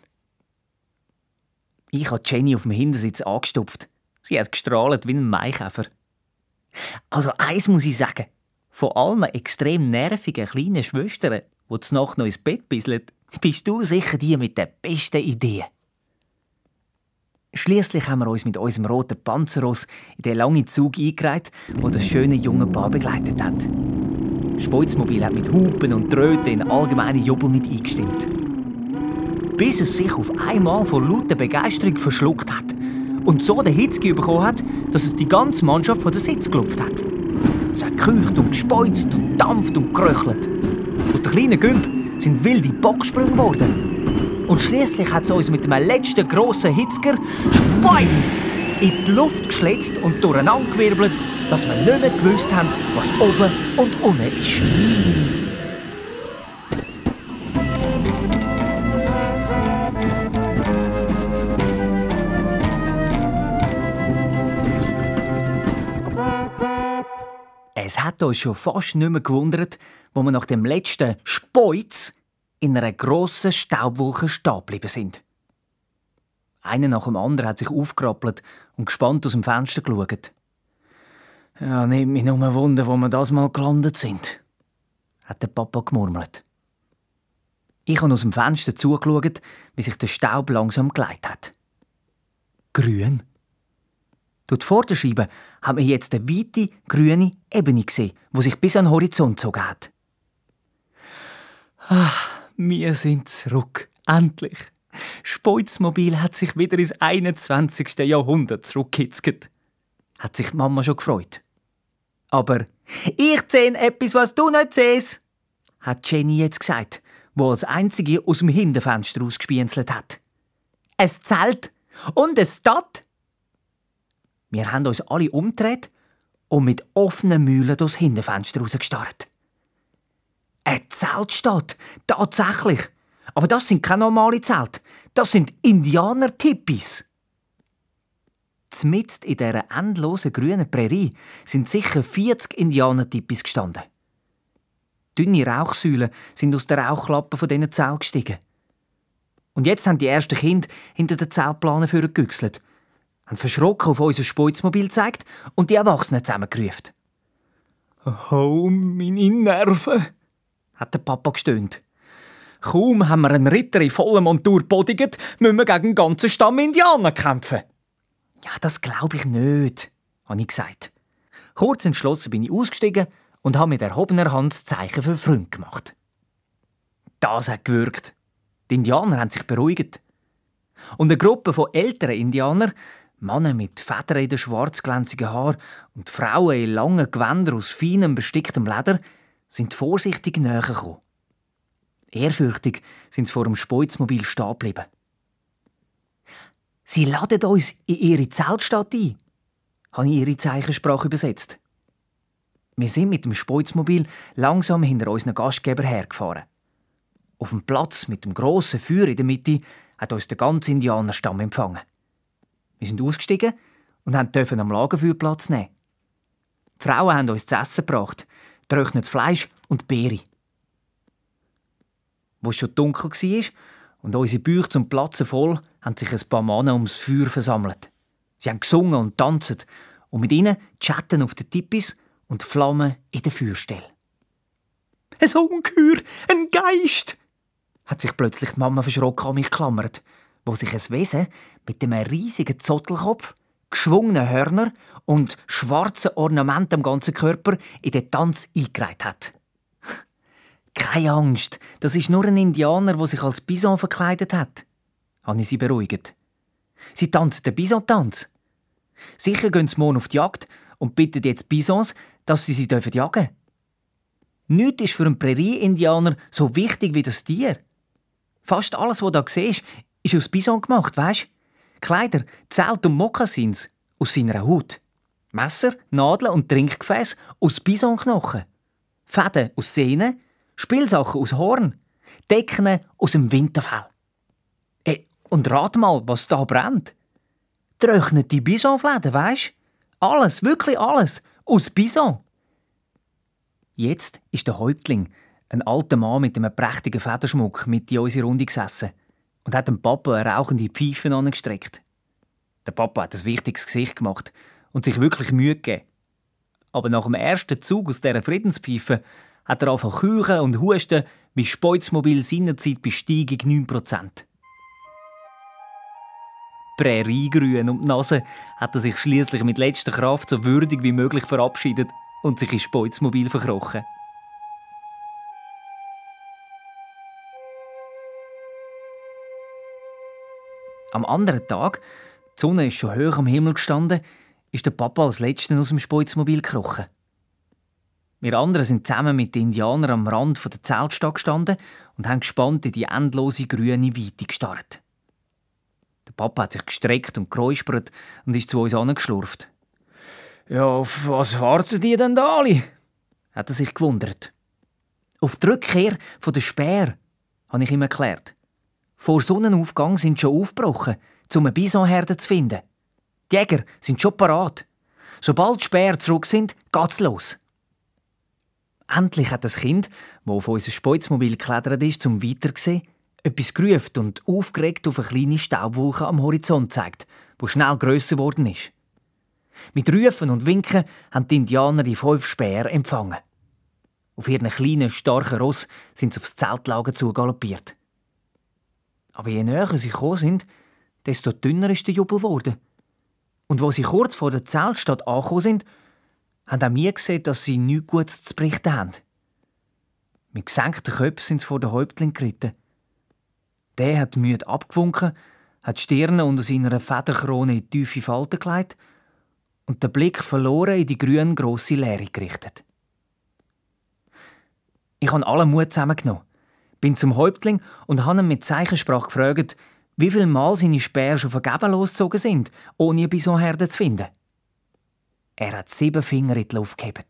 Ich habe Jenny auf dem Hintersitz angestupft. Sie hat gestrahlt wie ein Maikäfer. Also eins muss ich sagen. Von allen extrem nervigen kleinen Schwestern, die zur Nacht noch ins Bett bisseln, bist du sicher die mit den besten Ideen. Schliesslich haben wir uns mit unserem roten Panzerross in den langen Zug eingereiht, wo das schöne junge Paar begleitet hat. Das Speuzmobil hat mit Hupen und Tröten in allgemeinen Jubel mit eingestimmt. Bis es sich auf einmal vor lauter Begeisterung verschluckt hat und so den Hitzki bekommen hat, dass es die ganze Mannschaft von den Sitz gelupft hat. Es hat gekücht und gespeuzt und dampft und geröchelt. Aus den kleinen Gümp sind wilde Bocksprünge geworden. Und schliesslich hat es uns mit dem letzten grossen Hitzker Speuz in die Luft geschlitzt und durcheinandergewirbelt, dass wir nicht mehr gewusst haben, was oben und unten ist. Es hat uns schon fast nicht mehr gewundert, wo wir nach dem letzten Speuz in einer grossen Staubwolke stehen geblieben sind. Einer nach dem anderen hat sich aufgerappelt und gespannt aus dem Fenster geschaut. «Ja, nimmt mich nur Wunder, wo wir das mal gelandet sind», hat der Papa gemurmelt. Ich habe aus dem Fenster zugeschaut, wie sich der Staub langsam geleitet hat. Grün. Durch die Vorderscheibe haben wir jetzt eine weite, grüne Ebene gesehen, die sich bis an den Horizont gezogen hat. Wir sind zurück. Endlich. Speuzmobil hat sich wieder ins 21. Jahrhundert zurückgehitzelt. Hat sich die Mama schon gefreut. Aber «Ich sehe etwas, was du nicht siehst», hat Jenny jetzt gesagt, wo als einzige aus dem Hinterfenster rausgespienzelt hat. «Ein Zelt und eine Stadt». Wir haben uns alle umgedreht und mit offenen Mühlen durchs Hinterfenster rausgestarrt. Ein Zelt steht, tatsächlich. Aber das sind keine normalen Zelte. Das sind Indianer-Tipis. Zmitzt in dieser endlosen grünen Prärie sind sicher 40 Indianer-Tipis gestanden. Dünne Rauchsäulen sind aus der Rauchklappe von diesen Zelten gestiegen. Und jetzt haben die ersten Kinder hinter den Zeltplanen vorgegüchselt, haben verschrocken auf unser Speuzmobil gezeigt und die Erwachsenen zusammengerufen. «Oh, meine Nerven!» hat der Papa gestöhnt. «Kaum haben wir einen Ritter in voller Montur bodigt, müssen wir gegen einen ganzen Stamm Indianer kämpfen.» «Ja, das glaube ich nicht», habe ich gesagt. Kurz entschlossen bin ich ausgestiegen und habe mit erhobener Hand das Zeichen für Freund gemacht. Das hat gewirkt. Die Indianer haben sich beruhigt. Und eine Gruppe von älteren Indianern, Männer mit Federn in den schwarz-glänzigen Haaren und Frauen in langen Gewändern aus feinem, besticktem Leder, sind vorsichtig näher gekommen. Ehrfürchtig sind sie vor dem Speuzmobil stehen geblieben. «Sie laden uns in ihre Zeltstadt ein», habe ich ihre Zeichensprache übersetzt. Wir sind mit dem Speuzmobil langsam hinter unseren Gastgeber hergefahren. Auf dem Platz mit dem grossen Feuer in der Mitte hat uns der ganze Indianerstamm empfangen. Wir sind ausgestiegen und durften am Lagerfeuer Platz nehmen. Die Frauen haben uns zu essen gebracht, getrocknetes Fleisch und Beere. Wo es schon dunkel war und unsere Bäuche zum Platzen voll, haben sich ein paar Männer ums Feuer versammelt. Sie haben gesungen und tanzt und mit ihnen chatten auf den Tipis und Flammen in der Feuerstelle. «Ein Ungeheuer, ein Geist!» hat sich plötzlich die Mama verschrocken an mich geklammert, wo sich ein Wesen mit einem riesigen Zottelkopf, geschwungenen Hörnern und schwarzen Ornamenten am ganzen Körper in den Tanz eingereiht hat. «Keine Angst, das ist nur ein Indianer, der sich als Bison verkleidet hat», habe ich sie beruhigt. «Sie tanzt den Bisontanz. Sicher gehen sie morgen auf die Jagd und bitten jetzt Bisons, dass sie jagen dürfen. Nichts ist für einen Prärie-Indianer so wichtig wie das Tier. Fast alles, was du da siehst, ist aus Bison gemacht, weisst? Kleider, Zelt und Mokassins aus seiner Haut. Messer, Nadeln und Trinkgefäß aus Bisonknochen. Fäden aus Sehnen, Spielsachen aus Horn, Decken aus dem Winterfell. Und rat mal, was da brennt. Trocknete Bisonfläden, weisst? Alles, wirklich alles, aus Bison. Jetzt ist der Häuptling, ein alter Mann mit einem prächtigen Federschmuck, mit in unsere Runde gesessen und hat dem Papa eine rauchende Pfeife angestreckt. Der Papa hat ein wichtiges Gesicht gemacht und sich wirklich Mühe gegeben. Aber nach dem ersten Zug aus dieser Friedenspfeife hat er angefangen zu keuchen und husten wie Speuzmobil seinerzeit bei Steigung 9%. Präriegrün um die Nase hat er sich schließlich mit letzter Kraft so würdig wie möglich verabschiedet und sich ins Speuzmobil verkrochen. Am anderen Tag, die Sonne ist schon hoch am Himmel gestanden, ist der Papa als Letzter aus dem Speuzmobil gekrochen. Wir anderen sind zusammen mit den Indianern am Rand der Zeltstadt gestanden und haben gespannt in die endlose grüne Weite gestarrt. Der Papa hat sich gestreckt und geräuspert und ist zu uns angeschlurft. «Ja, auf was warten die denn da alle?» hat er sich gewundert. «Auf die Rückkehr der Speer», habe ich ihm erklärt. «Vor Sonnenaufgang sind schon aufgebrochen, um eine Bisonherde zu finden. Die Jäger sind schon parat. Sobald die Speer zurück sind, geht's los.» Endlich hat das Kind, das auf unser Speuzmobil geklettert ist, zum Weitersehen, etwas gerufen und aufgeregt auf eine kleine Staubwolke am Horizont zeigt, die schnell grösser geworden ist. Mit Rufen und Winken haben die Indianer die 5 Speer empfangen. Auf ihren kleinen, starken Ross sind sie aufs Zeltlager zugaloppiert. Aber je näher sie gekommen sind, desto dünner ist der Jubel geworden. Und als sie kurz vor der Zeltstadt angekommen sind, haben auch wir gesehen, dass sie nichts Gutes zu berichten haben. Mit gesenkten Köpfen sind sie vor den Häuptling geritten. Der hat müde abgewunken, hat die Stirne unter seiner Federkrone in tiefe Falten gelegt und den Blick verloren in die grüne, grosse Leere gerichtet. Ich habe allen Mut zusammengenommen, bin zum Häuptling und habe ihn mit Zeichensprache gefragt, wie viele Mal seine Speer schon vergeben losgezogen sind, ohne eine Bisonherde zu finden. Er hat 7 Finger in die Luft gehoben.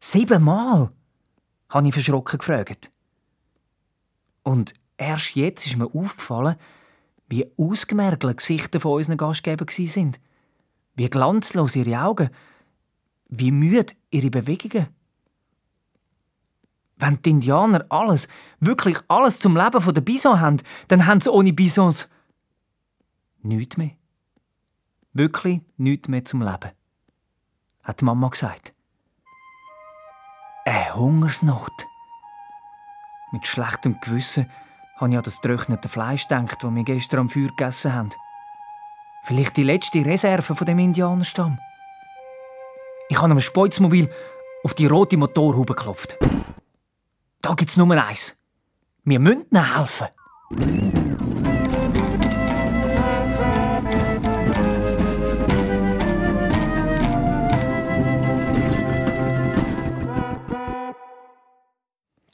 7 Mal? Habe ich verschrocken gefragt. Und erst jetzt ist mir aufgefallen, wie ausgemergelt die Gesichter von unseren Gastgebern waren. Wie glanzlos ihre Augen. Wie müde ihre Bewegungen. Wenn die Indianer alles, wirklich alles zum Leben der Bison haben, dann haben sie ohne Bisons nichts mehr. Wirklich nichts mehr zum Leben, hat die Mama gesagt. Eine Hungersnot. Mit schlechtem Gewissen habe ich an das getrocknete Fleisch gedacht, das wir gestern am Feuer gegessen haben. Vielleicht die letzte Reserve von dem Indianerstamm. Ich habe am Speuzmobil auf die rote Motorhaube geklopft. Da gibt's nur eins. Wir müssen ihnen helfen.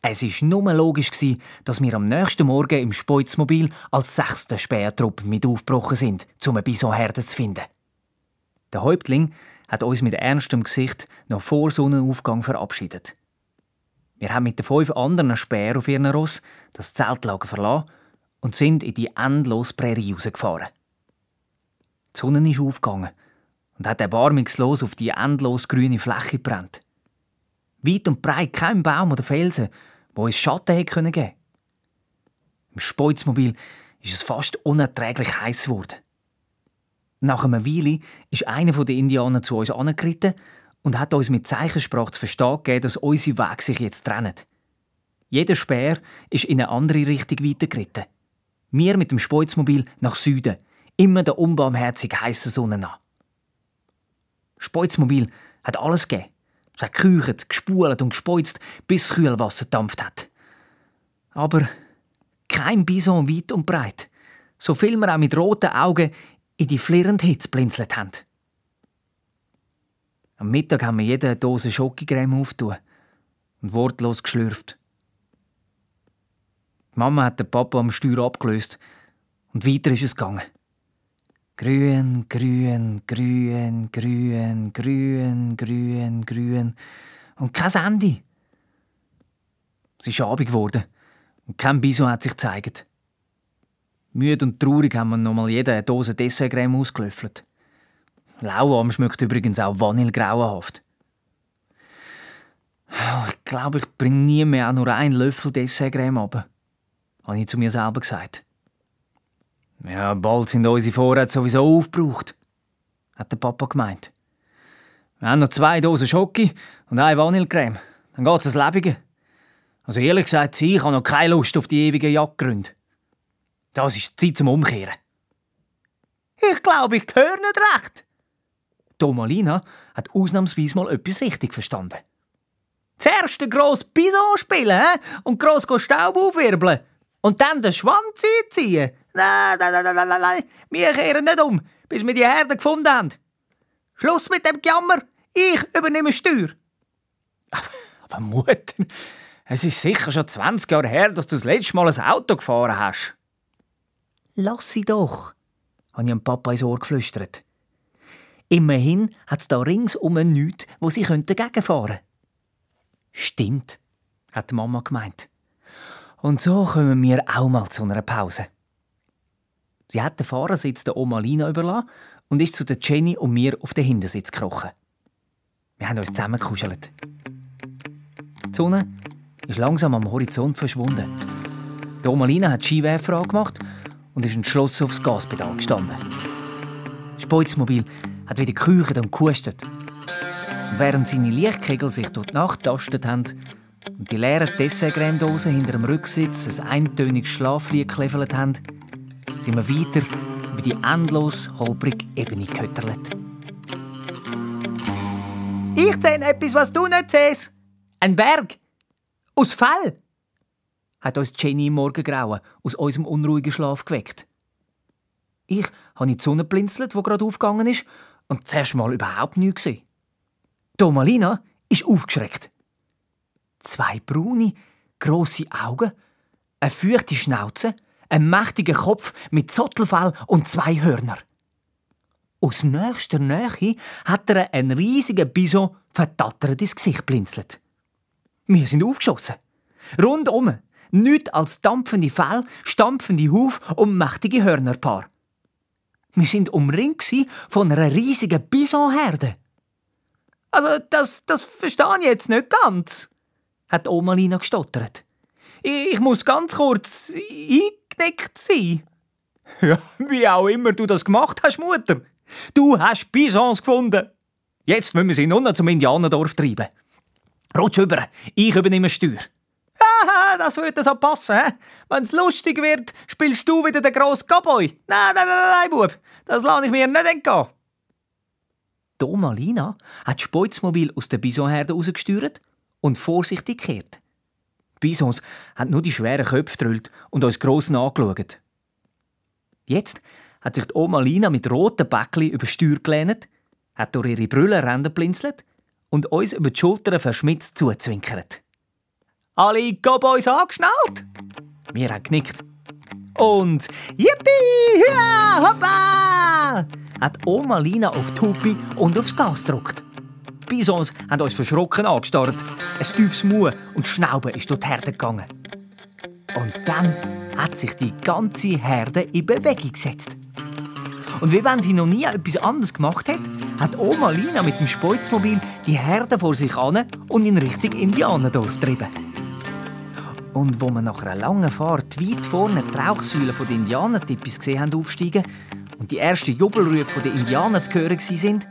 Es war nur logisch, dass wir am nächsten Morgen im Speuzmobil als 6. Speertruppe mit aufgebrochen sind, um eine Bisonherde zu finden. Der Häuptling hat uns mit ernstem Gesicht noch vor Sonnenaufgang verabschiedet. Wir haben mit den 5 anderen Speer auf ihren Ross das Zeltlager verlassen und sind in die endlose Prärie rausgefahren. Die Sonne ist aufgegangen und hat erbarmungslos auf die endlos grüne Fläche gebrannt. Weit und breit kein Baum oder Felsen, wo uns Schatten hätte geben können. Im Speuzmobil ist es fast unerträglich heiß geworden. Nach einer Weile ist einer der Indianer zu uns angeritten und hat uns mit Zeichensprache zu verstehen gegeben, dass unsere Wege sich jetzt trennen. Jeder Speer ist in eine andere Richtung weitergeritten. Wir mit dem Speuzmobil nach Süden, immer der unbarmherzig heißen Sonne nach. Das Speuzmobil hat alles gegeben. Es hat gekücht, gespult und gespeuzt, bis das Kühlwasser gedampft hat. Aber kein Bison weit und breit. So viel wir auch mit roten Augen in die flirrende Hitze blinzelt haben. Am Mittag haben wir jede eine Dose Schokocreme aufgetan und wortlos geschlürft. Die Mama hat den Papa am Steuer abgelöst und weiter ist es gegangen. Grün, grün, grün, grün, grün, grün, grün und kein Ende. Es ist Abend geworden und kein Bison hat sich gezeigt. Müde und traurig haben wir noch mal jede eine Dose Dessertcreme ausgelöffelt. Lauwarm schmeckt übrigens auch vanillegrauenhaft. Ich glaube, ich bringe nie mehr auch nur einen Löffel Dessertcreme runter, habe ich zu mir selber gesagt. Ja, bald sind unsere Vorräte sowieso aufgebraucht, hat der Papa gemeint. Wir haben noch 2 Dosen Schoki und 1 Vanillecreme. Dann geht's ins Lebige. Also ehrlich gesagt, ich habe noch keine Lust auf die ewigen Jagdgründe. Das ist die Zeit zum Umkehren. Ich glaube, ich höre nicht recht. Tomalina hat ausnahmsweise mal etwas richtig verstanden. Zuerst den grossen Bison spielen und gross Staub aufwirbeln. Und dann den Schwanz einziehen. Nein. Wir kehren nicht um, bis wir die Herde gefunden haben. Schluss mit dem Gejammer. Ich übernehme Steuer. Aber Mutter, es ist sicher schon 20 Jahre her, dass du das letzte Mal ein Auto gefahren hast. Lass sie doch, habe ich dem Papa ins Ohr geflüstert. Immerhin hat es da ringsum nichts, wo sie dagegen fahren könnten. Stimmt, hat die Mama gemeint. Und so kommen wir auch mal zu einer Pause. Sie hat den Fahrersitz der Oma Lina überlassen und ist zu der Jenny und mir auf den Hintersitz gekrochen. Wir haben uns zusammengekuschelt. Die Sonne ist langsam am Horizont verschwunden. Die Oma Lina hat die Skiwerfer angemacht und ist entschlossen aufs Gaspedal gestanden. Das Speuzmobil hat wieder geküchert und gehustet. Und während seine Lichtkegel sich durch die Nacht tastet haben und die leeren Dessertcreme-Dosen hinter dem Rücksitz ein eintöniges Schlaflied gekläffelt haben, sind wir weiter über die endlos holprige Ebene gehötterlet. Ich sehe etwas, was du nicht siehst. Ein Berg. Aus Fell. Hat uns Jenny im Morgengrauen aus unserem unruhigen Schlaf geweckt. Ich habe in die Sonne geblinzelt, die gerade aufgegangen ist, und zuerst mal überhaupt nichts gesehen. Tomalina ist aufgeschreckt. 2 braune, grosse Augen, eine feuchte Schnauze, ein mächtiger Kopf mit Zottelfell und 2 Hörner. Aus nächster Nähe hat er einen riesigen Bison verdattert ins Gesicht blinzelt. Wir sind aufgeschossen. Rundum nichts als dampfende Fell, stampfende Huf und mächtige Hörnerpaar. Wir sind umringt von einer riesigen Bisonherde. Also, das verstehe ich jetzt nicht ganz, hat Oma Lina gestottert. Ich muss ganz kurz eingeknickt sein. Ja, wie auch immer du das gemacht hast, Mutter. Du hast Bisons gefunden. Jetzt müssen wir sie nur noch zum Indianerdorf treiben. Rutsch über, ich übernehme Steuer. Haha, das würde so passen, he? Wenn es lustig wird, spielst du wieder den grossen Cowboy. Nein, Bub, das lasse ich mir nicht entgehen. Die Oma Lina hat das Speuzmobil aus der Bisonherde rausgesteuert und vorsichtig gekehrt. Die Bisons haben nur die schweren Köpfe gedrüllt und uns gross angeschaut. Jetzt hat sich die Oma Lina mit roten Bäckchen über die Steuer gelehnt, hat durch ihre Brüllenränder blinzelt und uns über die Schultern verschmitzt zuzwinkert. Alle Cowboys angeschnallt? Wir haben genickt. Und Yippie, hua, hoppa! Hat Oma Lina auf die Hupe und aufs Gas gedrückt. Die Bisons haben uns verschrocken angestarrt. Ein tiefes Mu und Schnauben ist durch die Herde gegangen. Und dann hat sich die ganze Herde in Bewegung gesetzt. Und wie wenn sie noch nie etwas anderes gemacht hat, hat Oma Lina mit dem Speuzmobil die Herde vor sich an und in Richtung Indianerdorf getrieben. Und wo wir nach einer langen Fahrt weit vorne die Rauchsäulen der Indianertippis gesehen haben aufsteigen und die ersten Jubelrufe der Indianer zu hören waren,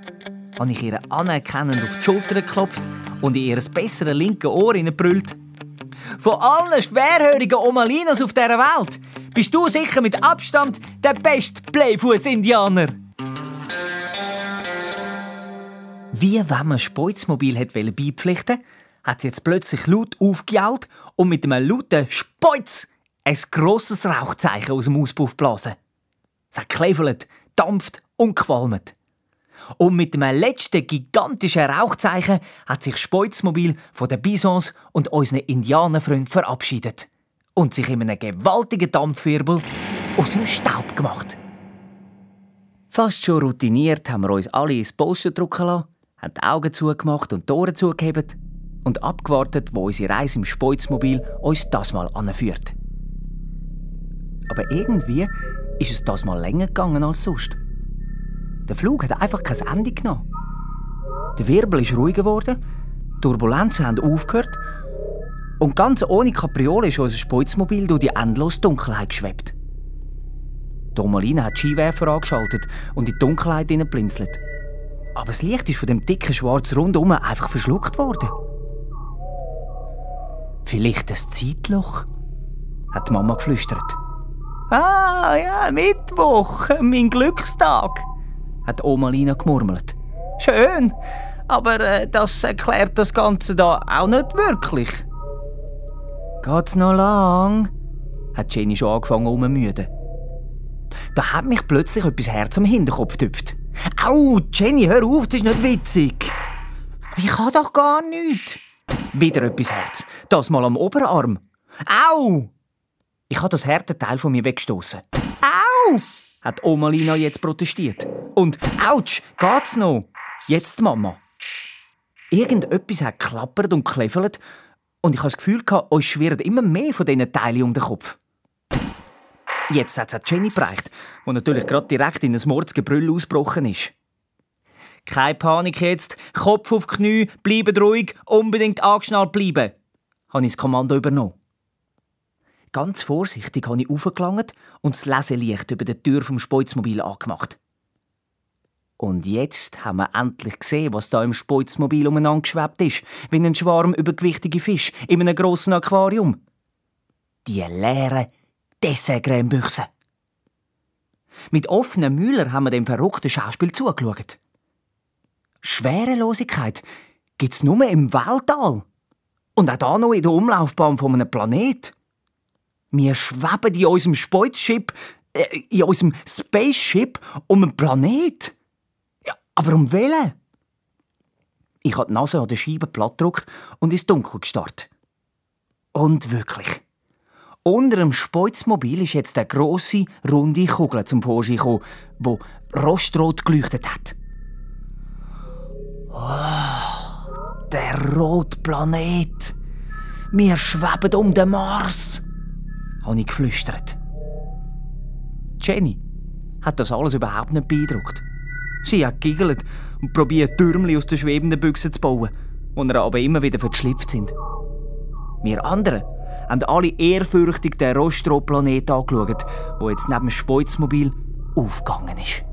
habe ich ihr anerkennend auf die Schulter geklopft und in ihr bessere linke Ohr hineingebrüllt. Von allen schwerhörigen Omalinas auf dieser Welt bist du sicher mit Abstand der beste Bleifuss-Indianer. Wie wenn man das Speuzmobil beipflichten wollte, hat sie jetzt plötzlich laut aufgejault und mit einem lauten Speuz ein grosses Rauchzeichen aus dem Auspuff geblasen. Es hat gekläfelt, dampft und qualmt. Und mit dem letzten gigantischen Rauchzeichen hat sich das Speuzmobil von den Bisons und unseren Indianerfreunden verabschiedet und sich in einem gewaltigen Dampfwirbel aus dem Staub gemacht. Fast schon routiniert haben wir uns alle ins Polster drücken lassen, haben die Augen zugemacht und die Ohren zugehebt und abgewartet, wo unsere Reise im Speuzmobil uns das Mal anführt. Aber irgendwie ist es das Mal länger gegangen als sonst. Der Flug hat einfach kein Ende genommen. Der Wirbel ist ruhiger geworden, die Turbulenzen haben aufgehört und ganz ohne Kapriole ist unser Speuzmobil durch die endlose Dunkelheit geschwebt. Domalina hat die Skiwerfer angeschaltet und in die Dunkelheit hineinblinzelt. Aber das Licht ist von dem dicken schwarzen Rundum einfach verschluckt worden. Vielleicht ein Zeitloch? Hat die Mama geflüstert. «Ah, ja, Mittwoch, mein Glückstag», hat Oma Lina gemurmelt. «Schön, aber das erklärt das Ganze da auch nicht wirklich.» «Geht's noch lang?» hat Jenny schon angefangen umzumüden. Da hat mich plötzlich etwas Herz am Hinterkopf getüpft. «Au, Jenny, hör auf, das ist nicht witzig!» «Aber ich kann doch gar nichts!» Wieder etwas Herz, das mal am Oberarm. «Au!» Ich habe das harte Teil von mir weggestoßen. «Au!» hat Oma Lina jetzt protestiert. Und «Autsch, geht's noch?» Jetzt die Mama. Irgendetwas hat geklappert und gekläffelt und ich habe das Gefühl, uns schwirren immer mehr von diesen Teilen um den Kopf. Jetzt hat es auch Jenny bereicht, die natürlich gerade direkt in ein Mordsgebrüll ausgebrochen ist. «Keine Panik jetzt, Kopf auf die Knie, bleibt ruhig, unbedingt angeschnallt bleiben», habe ich das Kommando übernommen. Ganz vorsichtig habe ich aufgelangt und das Leselicht über der Tür vom Speuzmobil angemacht. Und jetzt haben wir endlich gesehen, was da im Speuzmobil umeinander geschwebt ist, wie ein Schwarm übergewichtige Fische in einem grossen Aquarium. Die leeren Dessertcremebüchse. Mit offenen Mühlern haben wir dem verrückten Schauspiel zugeschaut. Schwerelosigkeit gibt's nur im Weltall. Und auch da noch in der Umlaufbahn von einem Planet. Wir schweben in unserem in unserem Spaceship um einen Planet. Ja, aber um welchen? Ich habe die Nase an der Scheibe platt gedrückt und ins Dunkel gestarrt. Und wirklich. Unter dem Speuzmobil ist jetzt eine grosse, runde Kugel zum Vorschein gekommen, die rostrot geleuchtet hat. Oh, der rote Planet. Wir schweben um den Mars, habe ich geflüstert. Jenny hat das alles überhaupt nicht beeindruckt. Sie hat giggelt und probiert, Türmchen aus den schwebenden Büchsen zu bauen, die ihr aber immer wieder verschlüpft sind. Wir anderen haben alle ehrfürchtig den Rostro-Planet angeschaut, der jetzt neben dem Speuzmobil aufgegangen ist.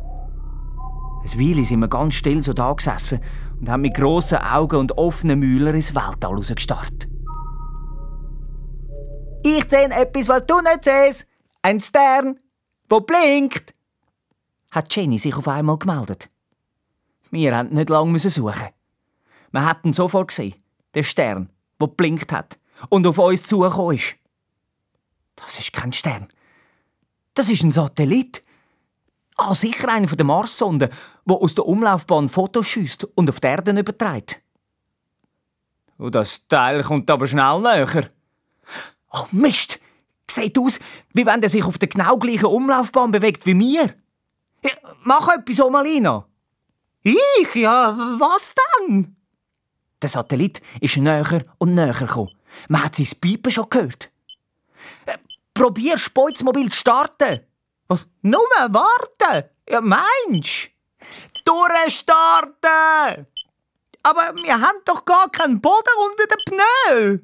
Eine Weile sind wir ganz still so da gesessen und haben mit grossen Augen und offenen Mühlern ins Weltall rausgestarrt. «Ich sehe etwas, was du nicht siehst. Ein Stern, der blinkt!» hat Jenny sich auf einmal gemeldet. Wir mussten nicht lange suchen. Wir hatten ihn sofort gesehen, den Stern, der blinkt hat und auf uns zugekommen ist. Das ist kein Stern. Das ist ein Satellit. Ah, sicher einer von den Marssonden, der aus der Umlaufbahn Fotos schiesst und auf die Erde überträgt. Und das Teil kommt aber schnell näher. Oh Mist! Sieht aus, wie wenn er sich auf der genau gleichen Umlaufbahn bewegt wie wir. Ja, mach etwas, Oma Lina. Ich? Ja, was denn? Der Satellit ist näher und näher gekommen. Man hat sein Piepen schon gehört. Probier, Speuzmobil zu starten. Was? Nur warten? Ja, meinst du? Durchstarten! Aber wir haben doch gar keinen Boden unter den Pneu.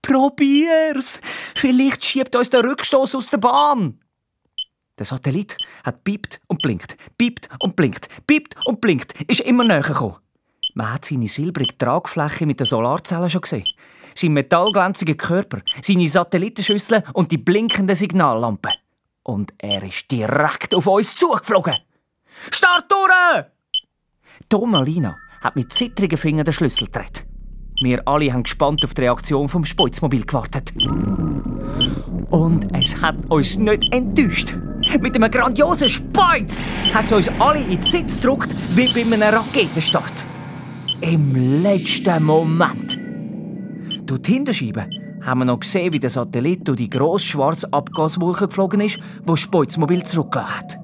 Probier's! Vielleicht schiebt uns der Rückstoß aus der Bahn. Der Satellit hat piept und blinkt, piept und blinkt, piept und blinkt, ist immer näher gekommen. Man hat seine silbrige Tragfläche mit den Solarzellen schon gesehen. Sein metallglänzigen Körper, seine Satellitenschüsseln und die blinkenden Signallampen. Und er ist direkt auf uns zugeflogen. «Start durch!» Oma Lina hat mit zittrigen Fingern den Schlüssel gedreht. Wir alle haben gespannt auf die Reaktion vom Speuzmobil gewartet. Und es hat uns nicht enttäuscht. Mit einem grandiosen Speuz hat es uns alle in den Sitz gedrückt, wie bei einem Raketenstart. Im letzten Moment. Durch die Hinterscheibe haben wir noch gesehen, wie der Satellit durch die grosse schwarze Abgaswolke geflogen ist, die das Speuzmobil zurückgelassen hat.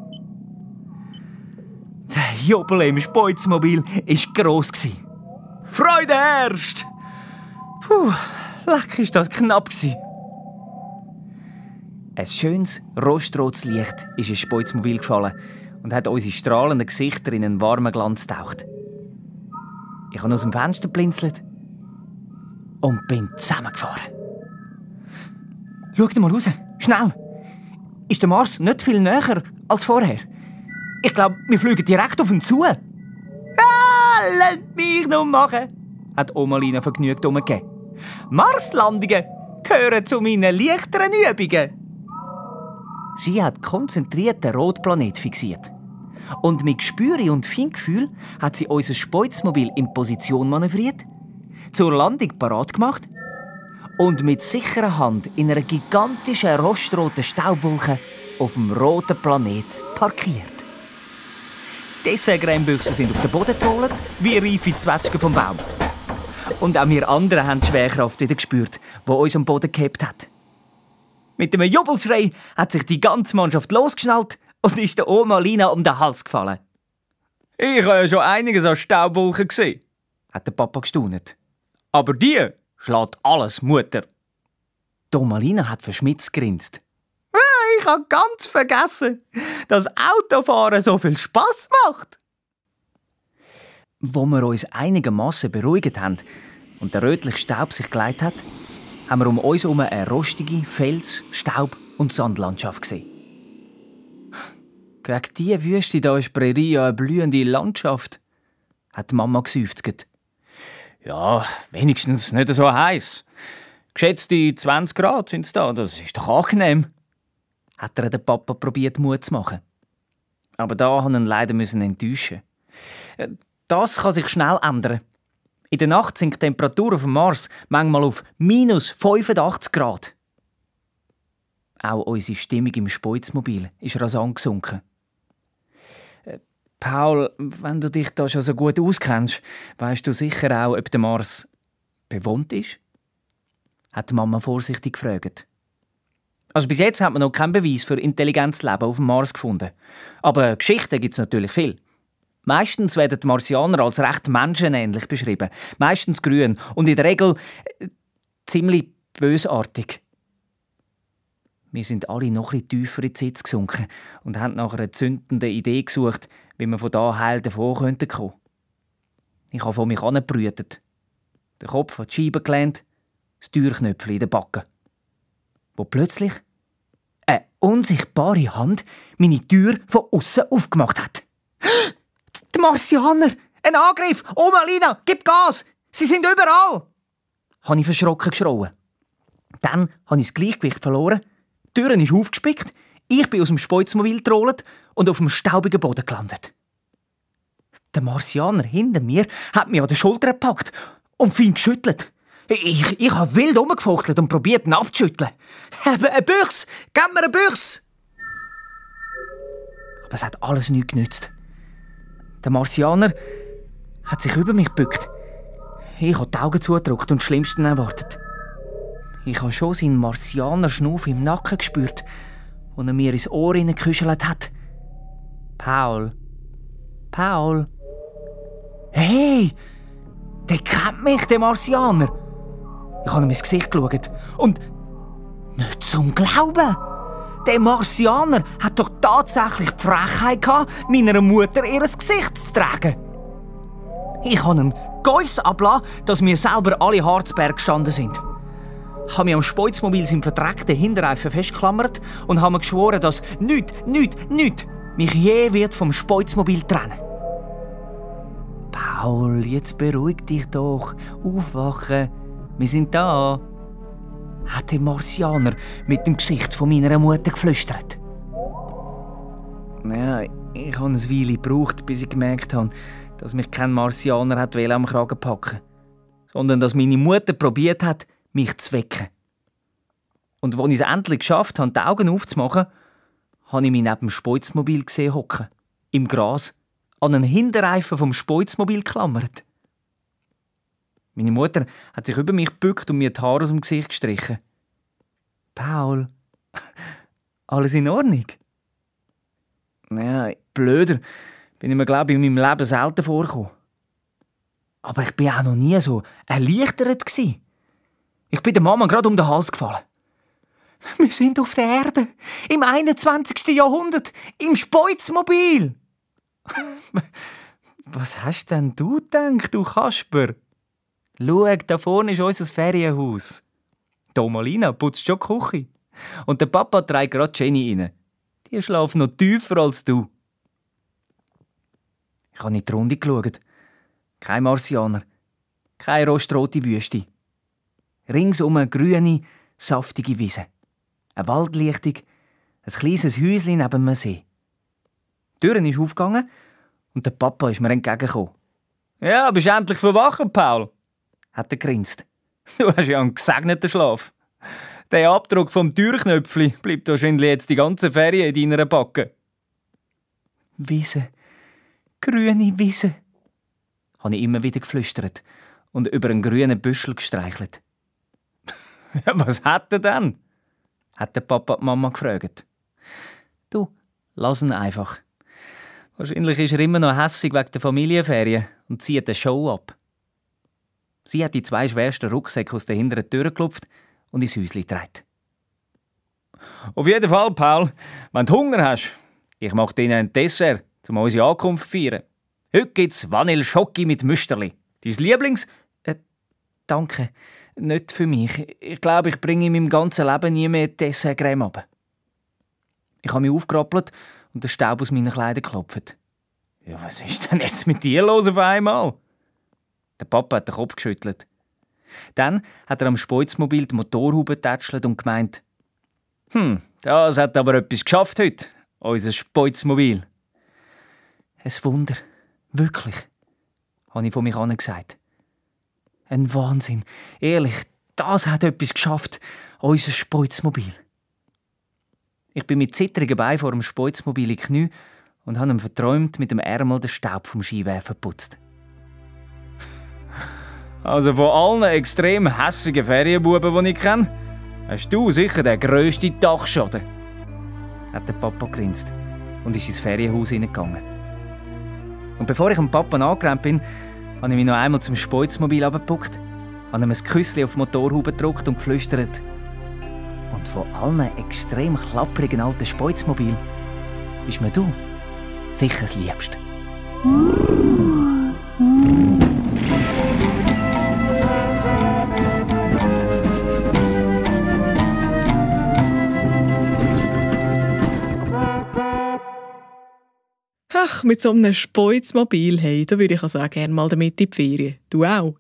Der Jubel im Speuzmobil war gross. Freude herrscht! Leck, ist das knapp gewesen. Ein schönes, rostrotes Licht ist ins Speuzmobil gefallen und hat unsere strahlenden Gesichter in einen warmen Glanz getaucht. Ich habe aus dem Fenster geblinzelt und bin zusammengefahren. Schau mal raus, schnell! Ist der Mars nicht viel näher als vorher? Ich glaube, wir fliegen direkt auf ihn zu. Lasst mich noch machen, hat Oma Lina vergnügt umgegeben. Marslandungen gehören zu meinen leichteren Übungen. Sie hat konzentriert den Rotplanet fixiert. Und mit Gespür und Feingefühl hat sie unser Speuzmobil in Position manövriert, zur Landung parat gemacht und mit sicherer Hand in einer gigantischen rostroten Staubwolke auf dem roten Planet parkiert. Die Dessert-Cremebüchsen sind auf den Boden getrollt, wie reife Zwetschgen vom Baum. Und auch wir anderen haben die Schwerkraft wieder gespürt, die uns am Boden gehabt hat. Mit einem Jubelschrei hat sich die ganze Mannschaft losgeschnallt und ist der Oma Lina um den Hals gefallen. «Ich habe ja schon einiges an Staubwolken gesehen», hat der Papa gestaunt. «Aber die schlägt alles Mutter.» Die Oma Lina hat verschmitzt gegrinst. «Ich habe ganz vergessen, dass Autofahren so viel Spass macht.» Wo wir uns einigermaßen beruhigt haben und der rötliche Staub sich geleitet hat, haben wir um uns herum eine rostige Fels-, Staub- und Sandlandschaft gesehen. Gegen diese Wüste da ist Prärie ja eine blühende Landschaft, hat die Mama geseufzt. Ja, wenigstens nicht so heiß. Geschätzte 20 Grad sind es da, das ist doch angenehm, hat der Papa probiert Mut zu machen. Aber da musste ihn leider enttäuschen. Das kann sich schnell ändern. In der Nacht sinkt die Temperatur auf dem Mars manchmal auf -85 Grad. Auch unsere Stimmung im Speuzmobil ist rasant gesunken. Paul, wenn du dich da schon so gut auskennst, weißt du sicher auch, ob der Mars bewohnt ist? Hat die Mama vorsichtig gefragt. Also bis jetzt hat man noch keinen Beweis für intelligentes Leben auf dem Mars gefunden. Aber Geschichten gibt es natürlich viel. Meistens werden die Marsianer als recht menschenähnlich beschrieben. Meistens grün und in der Regel ziemlich bösartig. Wir sind alle noch etwas tiefer in die Sitze gesunken und haben nach einer zündenden Idee gesucht, wie wir von da heil davon kommen könnten. Ich habe von mich angebrütet. Den Kopf an die Scheibe gelehnt, das Türknöpfchen in den Backen. Wo plötzlich eine unsichtbare Hand meine Tür von außen aufgemacht hat. Die Marsianer! Ein Angriff! Oma Lina, gib Gas! Sie sind überall! Habe ich verschrocken geschrauen. Dann habe ich das Gleichgewicht verloren, die Tür ist aufgespickt, ich bin aus dem Speuzmobil getrollt und auf dem staubigen Boden gelandet. Der Marsianer hinter mir hat mich an der Schulter gepackt und fein geschüttelt. Ich habe wild rumgefuchtelt und probiert, ihn abzuschütteln. Eine Büchse! Gib mir eine Büchse! Aber es hat alles nichts genützt. Der Marsianer hat sich über mich gebückt. Ich habe die Augen zugedrückt und das Schlimmste erwartet. Ich habe schon seinen Marsianer-Schnuff im Nacken gespürt, wo er mir ins Ohr hineingeküschelt hat. Paul. Paul. Hey! Der kennt mich, der Marsianer. Ich habe ihm ins Gesicht geschaut. Und nicht zum Glauben! Der Marsianer hat doch tatsächlich die Frechheit gehabt, meiner Mutter ihr Gesicht zu tragen. Ich habe einen Geuss abgelassen, dass wir selber alle Harzberg gestanden sind. Ich habe mich am Speuzmobil seinem verdreckten Hinterreifen festgeklammert und habe mir geschworen, dass nichts mich je wird vom Speuzmobil trennen. Paul, jetzt beruhig dich doch. Aufwachen. Wir sind da. Hat der Marsianer mit dem Gesicht von meiner Mutter geflüstert. Ja, ich habe eine Weile gebraucht, bis ich gemerkt habe, dass mich kein Marsianer hat am Kragen packen, sondern dass meine Mutter probiert hat, mich zu wecken. Und als ich es endlich geschafft habe, die Augen aufzumachen, habe ich mich neben dem Speuzmobil gesehen hocken, im Gras, an einen Hinterreifen vom Speuzmobil geklammert. Meine Mutter hat sich über mich gebückt und mir die Haare aus dem Gesicht gestrichen. Paul, alles in Ordnung? Ja, blöder bin ich mir, glaube ich, in meinem Leben selten vorgekommen. Aber ich war auch noch nie so erleichtert. Ich bin der Mama gerade um den Hals gefallen. Wir sind auf der Erde, im 21. Jahrhundert, im Speuzmobil. Was hast denn du gedacht, du Kasper? Schau, da vorne ist unser Ferienhaus. Die Omalina putzt schon die Küche. Und der Papa trägt gerade Jenny rein. Die schläft noch tiefer als du. Ich habe in die Runde geschaut. Kein Marsianer. Keine rostrote Wüste. Ringsum eine grüne, saftige Wiese. Eine Waldlichtung, ein kleines Häuschen neben einem See. Die Tür ist aufgegangen und der Papa ist mir entgegengekommen. «Ja, bist endlich verwacht, Paul?» hat er grinst. «Du hast ja einen gesegneten Schlaf. Der Abdruck vom Türknöpfli bleibt wahrscheinlich jetzt die ganze Ferien in deiner Backe.» «Wiese, grüne Wiese», habe ich immer wieder geflüstert und über einen grünen Büschel gestreichelt. «Ja, was hat er denn?» hat der Papa die Mama gefragt. «Du, lass ihn einfach. Wahrscheinlich ist er immer noch hässig wegen der Familienferien und zieht eine Show ab.» Sie hat die 2 schwersten Rucksäcke aus der hinteren Tür geklopft und ins Häuschen getragen. «Auf jeden Fall, Paul, wenn du Hunger hast, ich mache dir ein Dessert, um unsere Ankunft zu feiern. Heute gibt's Vanille-Schoki mit Müsterli. Dein Lieblings...» «Danke, nicht für mich. Ich glaube, ich bringe in meinem ganzen Leben nie mehr Dessertcreme ab.» Ich habe mich aufgerappelt und den Staub aus meinen Kleidern geklopft. «Ja, was ist denn jetzt mit dir los auf einmal?» Der Papa hat den Kopf geschüttelt. Dann hat er am Speuzmobil die Motorhaube getätschelt und gemeint: das hat aber etwas geschafft heute, unser Speuzmobil.» «Ein Wunder, wirklich», habe ich von mich an gesagt. «Ein Wahnsinn, ehrlich, das hat etwas geschafft, unser Speuzmobil.» Ich bin mit zittrigen Beinen vor dem Speuzmobil in die Knie und habe ihm verträumt mit dem Ärmel den Staub vom Skiwerfer geputzt. «Also von allen extrem hässigen Ferienbuben, die ich kenne, hast du sicher den grössten Dachschaden», hat der Papa gegrinst und ist ins Ferienhaus hineingegangen. Und bevor ich dem Papa angerannt bin, habe ich mich noch einmal zum Speuzmobil runtergepuckt, habe ihm ein Küsschen auf die Motorhaube gedrückt und geflüstert: «Und von allen extrem klapprigen alten Speuzmobil bist mir du sicher das Liebste.» Ach, mit so einem Speuzmobil, hey, da würde ich also auch gerne mal damit in die Ferien. Du auch?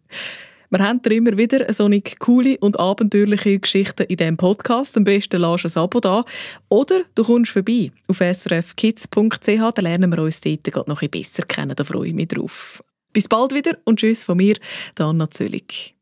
Wir haben da immer wieder so eine coole und abenteuerliche Geschichten in diesem Podcast. Am besten lässt du ein Abo da. Oder du kommst vorbei auf srfkids.ch, da lernen wir uns dort noch ein bisschen besser kennen. Da freue ich mich drauf. Bis bald wieder und tschüss von mir, Anna Zöllig.